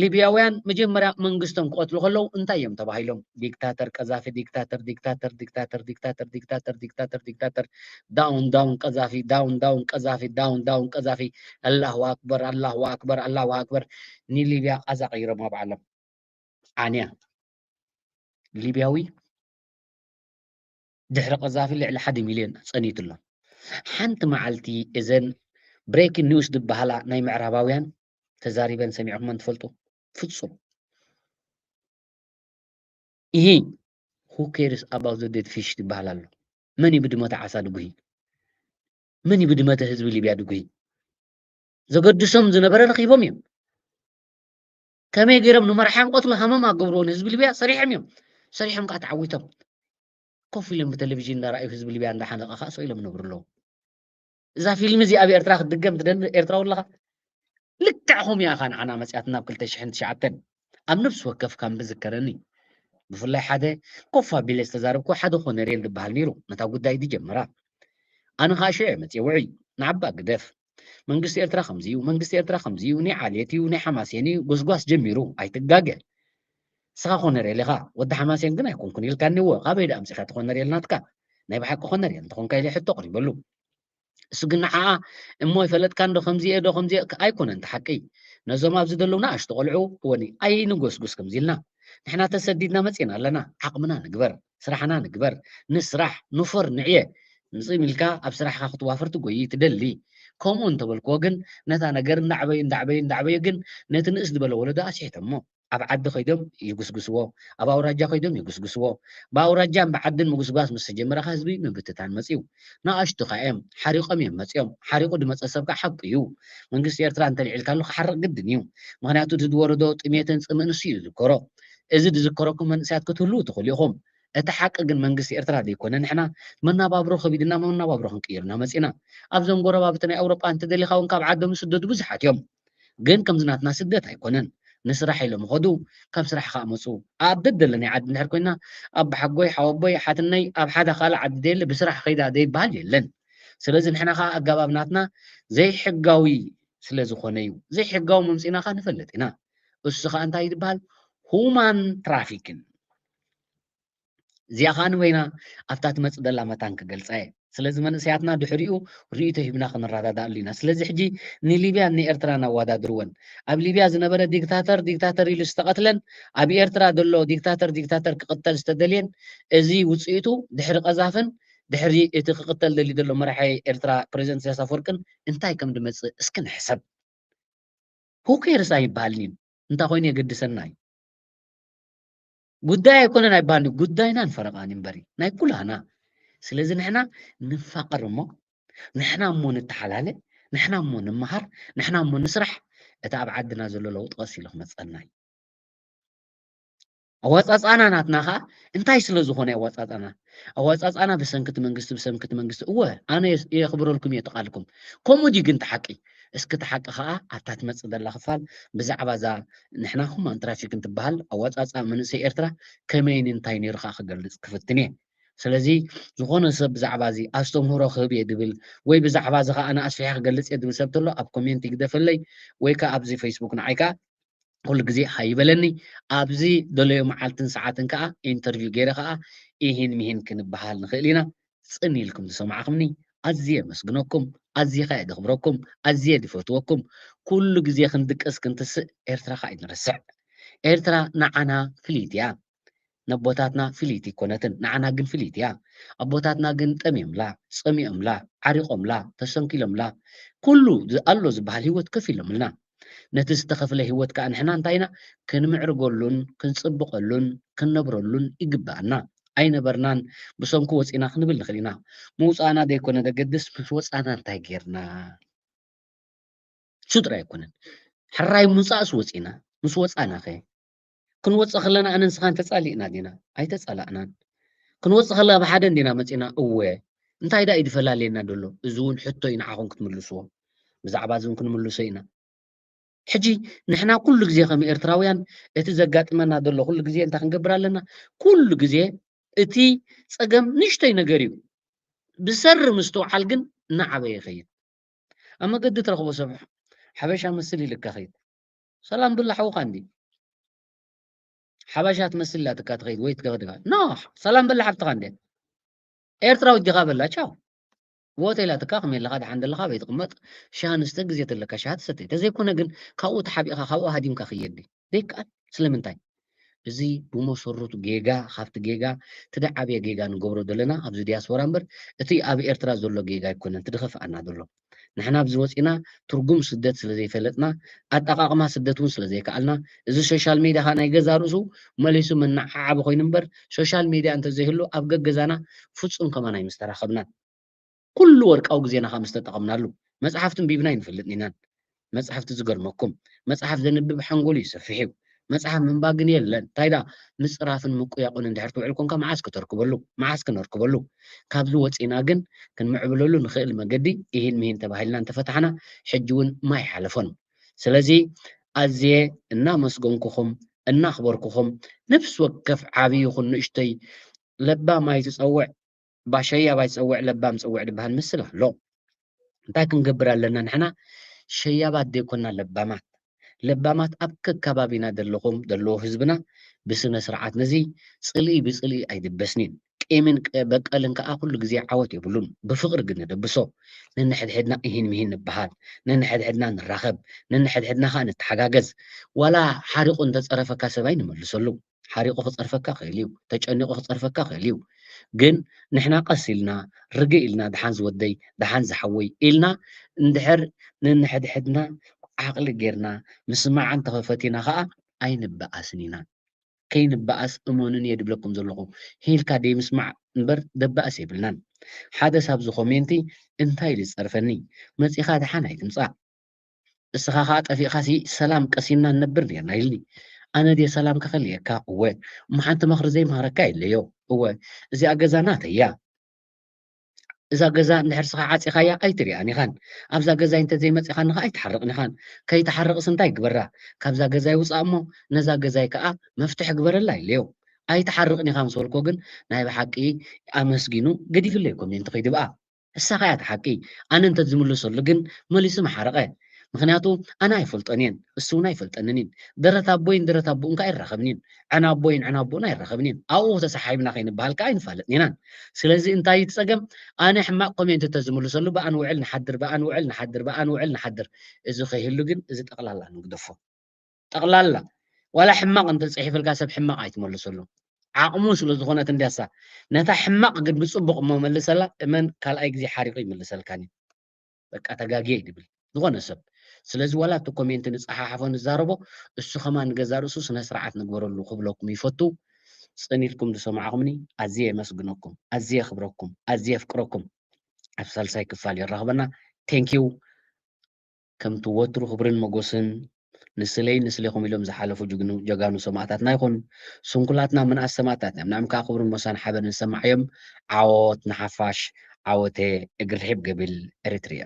ሊብያውያን መጀመርያ መንግስቶም ክቐትሉ ከለዉ እንታይ እዮም ተባሂሎም? ዲክታተር ቀዛፊ፣ ዲክታተር፣ ዲክታተር፣ ዲክታተር፣ ዲክታተር፣ ዲክታተር፣ ዲክታተር፣ ዲክታተር፣ ዳውን፣ ዳውን ቀዛፊ፣ ዳውን፣ ዳውን ቀዛፊ፣ ዳውን፣ ዳውን ቀዛፊ። ኣላሁ ኣክበር፣ ኣላሁ ኣክበር፣ ኣላሁ ኣክበር። ንሊብያ ቃዛ ቀይሮማ ባዕሎም። ዓንያ። ሊብያዊ ድሕሪ ቀዛፊ ልዕሊ ሓደ ሚልዮን ጸኒቱ ኣሎ። ሓንቲ መዓልቲ እዘን ብሬኪንግ ኒውስ ዝበሃላ ናይ ምዕራባውያን ተዛሪበን ሰሚዕኹመን ትፈልጡ? ፍጹም። ኢሂ፣ who cares about the dead fish ዝበሃል ኣሎ። መን እዩ ብድመተ ዓሳ ድጉሂ? መን እዩ ብድመተ ህዝቢ ሊብያ ድጉሂ? ዘገድሶም ዝነበረ ረኺቦም እዮም። ከመይ ገይሮም ንመራሕዮም ቀትሉ ሃመማ ገብርዎ ንህዝቢ ሊብያ ሰሪሖም እዮም። ሰሪሖም ከዓ ተዓዊቶም። ኮፍ ኢሎም ብቴሌቪዥን እንዳረኣዩ ህዝቢ ሊብያ እንዳሓነቐ ከዓ ስቕ ኢሎም ይነብሩ ኣለዉ። እዛ ፊልም እዚ ኣብ ኤርትራ ክትድገም ትደሊ ኤርትራዊ ኣለኻ? ልክዕ ከምኡ እያ ኸኣ ንዓና መጽያትና ኣብ ክልተ ሽሕን ትሽዓተን። ኣብ ነፍሲ ወከፍ ካምፕ ዝከረኒ። ብፍላይ ሓደ ኮፍ ኣቢለ ዝተዛረብኩ ሓደ ኮነሬል ዝበሃል ነይሩ ነታ ጉዳይ ዝጀመራ። ኣነ ኸኣ ሽዑ እየ መጽየ ውዑይ፣ ንዓባ ግደፍ። መንግስቲ ኤርትራ ከምዚ እዩ፣ መንግስቲ ኤርትራ ከምዚ እዩ፣ ናይ ዓሌት እዩ፣ ናይ ሓማሴን እዩ፣ ጎስጓስ ጀሚሩ። ኣይትጋገ። ንስኻ ኮነሬል ኢኻ፣ ወዲ ሓማሴን ግን ኣይኮንኩን ኢልካኒ። እወ፣ ካበይ ደኣ ኣምጺእካ እቲ ኮነሬል ናትካ? ናይ ብሓቂ ኮነሬል እንተኾንካ ኢለ ሕቶ ኣቕሪበሉ። እሱ ግን ንዓኣ እሞ ይፈለጥካ እንዶ ከምዚ እየ ዶ ከምዚ እየ ኣይኮነን እቲ ሓቂ። ነዞም ኣብዚ ዘለዉ ንኣሽቱ ቆልዑ እወኒ ኣይንጎስጉስ ከምዚ ኢልና። ንሕና ተሰዲድና መጺና ኣለና። ዓቕምና ንግበር፣ ስራሕና ንግበር፣ ንስራሕ፣ ንፎር፣ ንዕየ። ምጽም ኢልካ ኣብ ስራሕኻ ክትዋፈር ትጎይ ትደሊ። ከምኡ እንተበልክዎ ግን ነታ ነገር እንዳዕበዩ፣ እንዳዕበዩ፣ እንዳዕበዩ ግን ነቲ ንእስ ዝበለ ወለዶ ኣስሒቶሞ። ኣብ ዓዲ ከይዶም ይጉስጉስዎ፣ ኣብ ኣውራጃ ከይዶም ይጉስጉስዎ። ብኣውራጃን ብዓድን ምጉስጓስ ምስ ተጀመረ ከኣ ህዝቢ ምብትታን መጺኡ። ንኣሽቱ ከኣ እዮም ሓሪቖም እዮም መጺኦም። ሓሪቑ ዝመጸ ሰብ ከኣ ሓቁ እዩ። መንግስቲ ኤርትራ እንተልዒልካሉ ክሓርቕ ግድን እዩ። ምኽንያቱ እቲ ዝወረዶ ጥሜትን ጽምእን ንሱ እዩ ዝዝከሮ። እዚ ዝዝከረኩም መንእሰያት ክትህልዉ ትኽእሉ ኢኹም። እቲ ሓቂ ግን መንግስቲ ኤርትራ ዘይኮነ ንሕና መናባብሮ ከቢድና መናባብሮ ክንቅይር ኢና መጺና። ኣብዞም ጎረባብቲ ናይ ኣውሮጳ እንተደሊኻ እውን ካብ ዓዶም ዝስደዱ ብዙሓት እዮም። ግን ከምዚ ናትና ስደት ኣይኮነን። ንስራሕ ኢሎም ይኸዱ፣ ካብ ስራሕ ከኣ መጹ። ኣብ ደደለናይ ዓዲ እንድሕር ኮይና ኣቦሓጎይ፣ ሓወቦይ፣ ሓትነይ ኣብ ሓደ ካልእ ዓዲ ደየለ ብስራሕ ከይዳ ዘይበሃል የለን። ስለዚ ንሕና ከኣ ኣገባብ ናትና ዘይሕጋዊ ስለ ዝኾነ እዩ። ዘይሕጋዊ መምጺእና ከኣ ንፈልጥ ኢና። እሱ ከኣ እንታይ እዩ ዝበሃል? ሁማን ትራፊክን። እዚኣ ከኣ ንበይና ኣብታ ትመጽእ ዘላ መታን ክገልጻ እየ። ስለዚ መንእሰያትና ድሕሪኡ ርእይቶ ሂብና ክንረዳዳእሉ ኢና። ስለዚ ሕጂ ንሊብያን ንኤርትራን ኣወዳድርወን። ኣብ ሊብያ ዝነበረ ዲክታተር ዲክታተር ኢሉ ዝተቐትለን ኣብ ኤርትራ ዘሎ ዲክታተር ዲክታተር ክቕተል ዝተደልየን እዚ ውጽኢቱ ድሕሪ ቀዛፍን ድሕሪ እቲ ክቕተል ደልዩ ዘሎ መራሒ ኤርትራ ፕሬዚደንት ኢሳያስ ኣፈወርቅን እንታይ ከም ድመጽእ እስኪ ንሕሰብ። Who cares ኣይበሃልን እዩ። እንታይ ኮይኑ የገድሰና እዩ? ጉዳይ ኣይኮነን ኣይበሃልን እዩ። ጉዳይናን ፈረቓን እዩ እምበሪ ናይ ኩላና። ስለዚ ንሕና ንፋቐር እሞ ንሕና እሞ ንተሓላለ፣ ንሕና እሞ ንመሃር፣ ንሕና እሞ ንስራሕ። እቲ ኣብ ዓድና ዘሎ ለውጢ ቀስ ኢሉ ክመጸና እዩ። ኣወጻጽኣና ናትና ኸኣ እንታይ ስለ ዝኾነ ኣወጻጽኣና? ኣወጻጽኣና ብሰንኪ እቲ መንግስቲ፣ ብሰንኪ እቲ መንግስቲ። እወ፣ ኣነ የስ-፣ የኽብረልኩም እየ እቲ ቃልኩም። ከምኡ ድዩ ግን እቲ ሓቂ? እስኪ እቲ ሓቂ ኸኣ ኣብታ ትመጽእ ዘላ ክፋል ብዛዕባ እዛ ንሕና ሁማን ትራፊክ እንትበሃል ኣወጻጽኣ መንእሰይ ኤርትራ ከመይን እንታይ ነይሩ ኸኣ ክገልጽ ክፍትን እየ። ስለዚ ዝኾነ ሰብ ብዛዕባ እዚ ኣስተምህሮ ክህብ እየ ድብል ወይ ብዛዕባ እዚ ከዓ ኣነ ኣስፊሐ ክገልፅ እየ ድብል ሰብ ተሎ ኣብ ኮሜንት ይግደፈለይ ወይ ከዓ ኣብዚ ፌስቡክ ንዓይ ከዓ ኩሉ ግዜ ሃይበለኒ። ኣብዚ ደለዮ መዓልትን ሰዓትን ከዓ ኢንተርቪው ገይረ ከዓ ኢሂን ሚሂን ክንበሃል ንኽእል ኢና። ፅን ኢልኩም ዝሰማዕኹምኒ ኣዝየ የመስግነኩም፣ ኣዝየ ከኣ የድኽብረኩም፣ ኣዝየ ድፈትወኩም። ኩሉ ግዜ ክንድቅስ ክንትስእ ኤርትራ ከኣ ኣይንረስዕ። ኤርትራ ንዓና ፍልይቲ እያ። ነቦታትና ፍልይቲ ኣይኮነትን፣ ንዓና ግን ፍልይቲ እያ። ኣቦታትና ግን ጠምዮምላ፣ ጸሚኦምላ፣ ዓሪቖምላ፣ ተሰንኪሎምላ፣ ኩሉ ኣሎ ዝበሃል ህይወት ከፊሎምልና። ነቲ ዝተኸፍለ ህይወት ከኣ ንሕና እንታይ ኢና ክንምዕርገሉን ክንጽብቐሉን ክንነብረሉን ይግብኣና። ኣይነበርናን ብሰንኩ ወጺና ክንብል ንኽእል ኢና። ምውጻእና ዘይኮነ ደገድስ ምስ ወጻና እንታይ ጌርና? እሱ ጥራይ ኣይኮነን። ሕራይ ምውጻእስ ወጺና፣ ምስ ወጻና ኸ? ክንወጽእ ከለና ኣነ ንስኻን ተጻሊእና ዲና? ኣይተጻላእናን። ክንወጽእ ከለና ብሓደ እንዲና መጺና? እወ። እንታይ ደኣ እዩ ዝፈላልየና ዘሎ? እዚ እውን ሕቶ እዩ ንዓኹም ክትምልስዎ። ብዛዕባ እዚ እውን ክንምልሶ ኢና። ሕጂ ንሕና ኩሉ ግዜ ከም ኤርትራውያን እቲ ዘጋጥመና ዘሎ ኩሉ ግዜ እንታይ ክንገብር ኣለና? ኩሉ ግዜ እቲ ጸገም ንእሽተይ ነገር እዩ። ብሰሪ ምስትውዓል ግን እናዓበየ ይኸይድ። ኣብ መገዲ ትረኽቦ ሰብ ሓበሻ መስል ኢልካ ኸይድ። ሰላም ብላ ሓውኻ እንዲ ሓበሻ ትመስል ኢላትካ ትኸይድ ወይ ትገድካ። ኖ፣ ሰላም ብላ ሓብትኻ እንዲ ኤርትራዊት ዲኻ በላ፣ ቻው። ሆቴል ኣትካ ከመይ ኣለኻ፣ ደሓን ደለኻ፣ በይ ትቕመጥ፣ ሻሂ ንስተ፣ ግዜ ተለካ ሻሂ ትሰትይ። ተዘይኮነ ግን ካብኡ ተሓቢእኻ፣ ካብኡ ሃዲምካ ክየዲ ዘይከኣል። ስለምንታይ? እዚ ብመሰረቱ ጌጋ፣ ካብቲ ጌጋ፣ እቲ ደዓብየ ጌጋ ንገብሮ ዘለና ኣብዚ ዲያስፖራ እምበር፣ እቲ ኣብ ኤርትራ ዘሎ ጌጋ ኣይኮነን፣ እቲ ድኸፍኣና ዘሎ። ንሕና ኣብዚ ወጺና ትርጉም ስደት ስለ ዘይፈለጥና፣ ኣጠቓቕማ ስደት እውን ስለ ዘይከኣልና፣ እዚ ሶሻል ሜድያ ኸኣ ናይ ገዛ ርእሱ መሊሱ መነዓዓቢ ኮይኑ እምበር፣ ሶሻል ሜድያ እንተዘይህሉ ኣብ ገገዛና ፍጹም ከማን ኣይምስተራኸብናን። ኩሉ ወርቃዊ ግዜና ኸኣ ምስተጠቐምናሉ። መጽሓፍቲ ኣንቢብና ኣይንፈልጥን ኢናን። መጽሓፍቲ ዝገርመኩም፣ መጽሓፍ ዘንብብ ሓንጎሉ ይሰፍሕ እዩ። መጽሓፍ ምንባብ ግን የለን። እንታይ ደኣ ምጽራፍን ምቁያቑን እንድሕር ትውዕል ኮንካ መዓስ ከተርክበሉ? መዓስ ክነርክበሉ? ካብዚ ወጺና ግን ክንምዕብለሉ ንኽእል መገዲ ኢሂን ምሂን ተባሂልና እንተፈታሕና ሕጂ እውን ማይ ሓለፎን። ስለዚ ኣዝየ እናመስገንኩኹም እናኽበርኩኹም ነፍሲ ወከፍ ዓቢ ይኹን ንእሽተይ ለባም ኣይትጸውዕ ባሸያብ ኣይትጸውዕ ለባም ጸውዕ ድበሃል ምስል ኣሎ። እንታይ ክንገብር ኣለና ንሕና ሸያባት ዘይኮና ለባማት። ለባማት ኣብ ከካባቢና ዘለኹም ዘለዉ ህዝብና ብስነ ስርዓት ነዚ ጽልኢ ብጽልኢ ኣይድበስኒን። ቂምን ቀ- በቀልን ከኣ ኩሉ ግዜ ዓወት የብሉን። ብፍቕሪ ግን ንደብሶ። ነንሕድሕድና ኢሂን ምሂን ንበሃል። ነንሕድሕድና ንራኸብ። ነንሕድሕድና ከኣ ንተሓጋገዝ። ዋላ ሓሪቑ እንተጸረፈካ ሰብ ኣይንመልሰሉ። ሓሪቑ ክጸርፈካ ክእል እዩ። ተጨኒቑ ክጸርፈካ ክእል እዩ። ግን ንሕና ቀስ ኢልና ርግእ ኢልና ደሓን ዝወደይ ደሓን ዝሓወይ ኢልና እንድሕር ነንሕድሕድና ዓቕሊ ጌርና ምስማዕ እንተኸፈቲና ከኣ ኣይንበኣስን ኢና። ከይንበኣስ እመኑን እየ ድብለኩም ዘለኹ። ሂልካ ደይምስማዕ እምበር ደባእስ የብልናን። ሓደ ሳብ እዚ ኮሜንቲ እንታይ ኢሉ ዝጸርፈኒ መጺኻ ደሓን ኣይትምጻእ። እስኻ ኸዓ ጠፊእኻሲ ሰላም ቀሲንና ንነብር ኔርና ኢልኒ። ኣነ ድየ ሰላም ከኸልየካ? እወ። እሞ ሓንቲ ምኽሪ ዘይምሃረካ የለዮ። እወ። እዚኣ ገዛ ናተይ እያ። እዛ ገዛ እንድሕር ስኻ ዓጺኻያ ኣይትሪኣን ኢኻን። ኣብዛ ገዛይ እንተ ዘይመጺኻኒ ኸዓ ኣይትሓርቕን ኢኻን። ከይትሓርቕስ እንታይ ግበራ? ካብዛ ገዛይ ውጻእ እሞ ነዛ ገዛይ ከኣ መፍትሒ ግበረላ ኢለዮ። ኣይትሓርቕን ኢኻ ምስ በልኮ ግን ናይ ብሓቂ ኣመስጊኑ ገዲፍለይ ኮሜንት ከይዱ ብኣ። እሳ ኸያ እቲ ሓቂ። ኣነ እንተ ዝምልሰሉ ግን መሊሱ ምሓረቐ። ምኽንያቱ ኣነ ኣይፈልጦን እየን፣ እሱ እውን ኣይፈልጠንን እየን። ደረት ኣቦይን ደረት ኣቦኡን ከኣ ኣይራኸብን እየን። ዕናቦይን ዕናቦኡን ኣይራኸብን እየን። ኣብኡ ተሰሓሒብና ከይንበሃል ከኣ ኣይንፋለጥን ኢና። ስለዚ እንታይ እዩ እቲ ጸገም? ኣነ ሕማቕ ኮሜንት እንተ ዝምልሰሉ ብኣ ንውዕል ንሓድር፣ ብኣ ንውዕል ንሓድር፣ ብኣ ንውዕል ንሓድር። እዚ ከይህሉ ግን እዚ ጠቕላላ ንግደፎ። ጠቕላላ ዋላ ሕማቕ እንተጽሒፈልካ ሰብ ሕማቕ ኣይትመልሰሉ። ዓቕሙ ስለ ዝኾነት እንድያሳ ነታ ሕማቕ ግን ብጽቡቕ እሞ መልሰላ፣ እመን ካልኣይ ግዜ ሓሪቑ ይምልሰልካን እዩ። በቃ ተጋግየ እዩ ድብል ዝኾነ ሰብ። ስለዚ ዋላ እቲ ኮሜንት ንጸሓሓፎ ንዛረቦ እሱ ከማን ንገዛ ርእሱ ስነ ስርዓት ንግበረሉ ክብለኩም ይፈቱ። ጽን ኢልኩም ዝሰማዕኹምኒ ኣዝየ የመስግነኩም፣ ኣዝየ የኽብረኩም፣ ኣዝየ የፍቅረኩም። ኣብ ሳልሳይ ክፋል የራኽበና። ቴንኪዩ። ከምቲ ወትሩ ክብርን መጎስን ንስለይ ንስሌኹም ኢሎም ዝሓለፉ ጅግኑ ጀጋኑ ሰማእታትና ይኹን። ስንኩላትና ምንኣስ ሰማእታትና እዮም። ንዕም ከዓ ክብርን ሞሳን ሓበን ንሰማዕ እዮም። ዓወት ንሓፋሽ። ዓወተ እግሪ ርሒብ ገብል ኤሪትሪያ።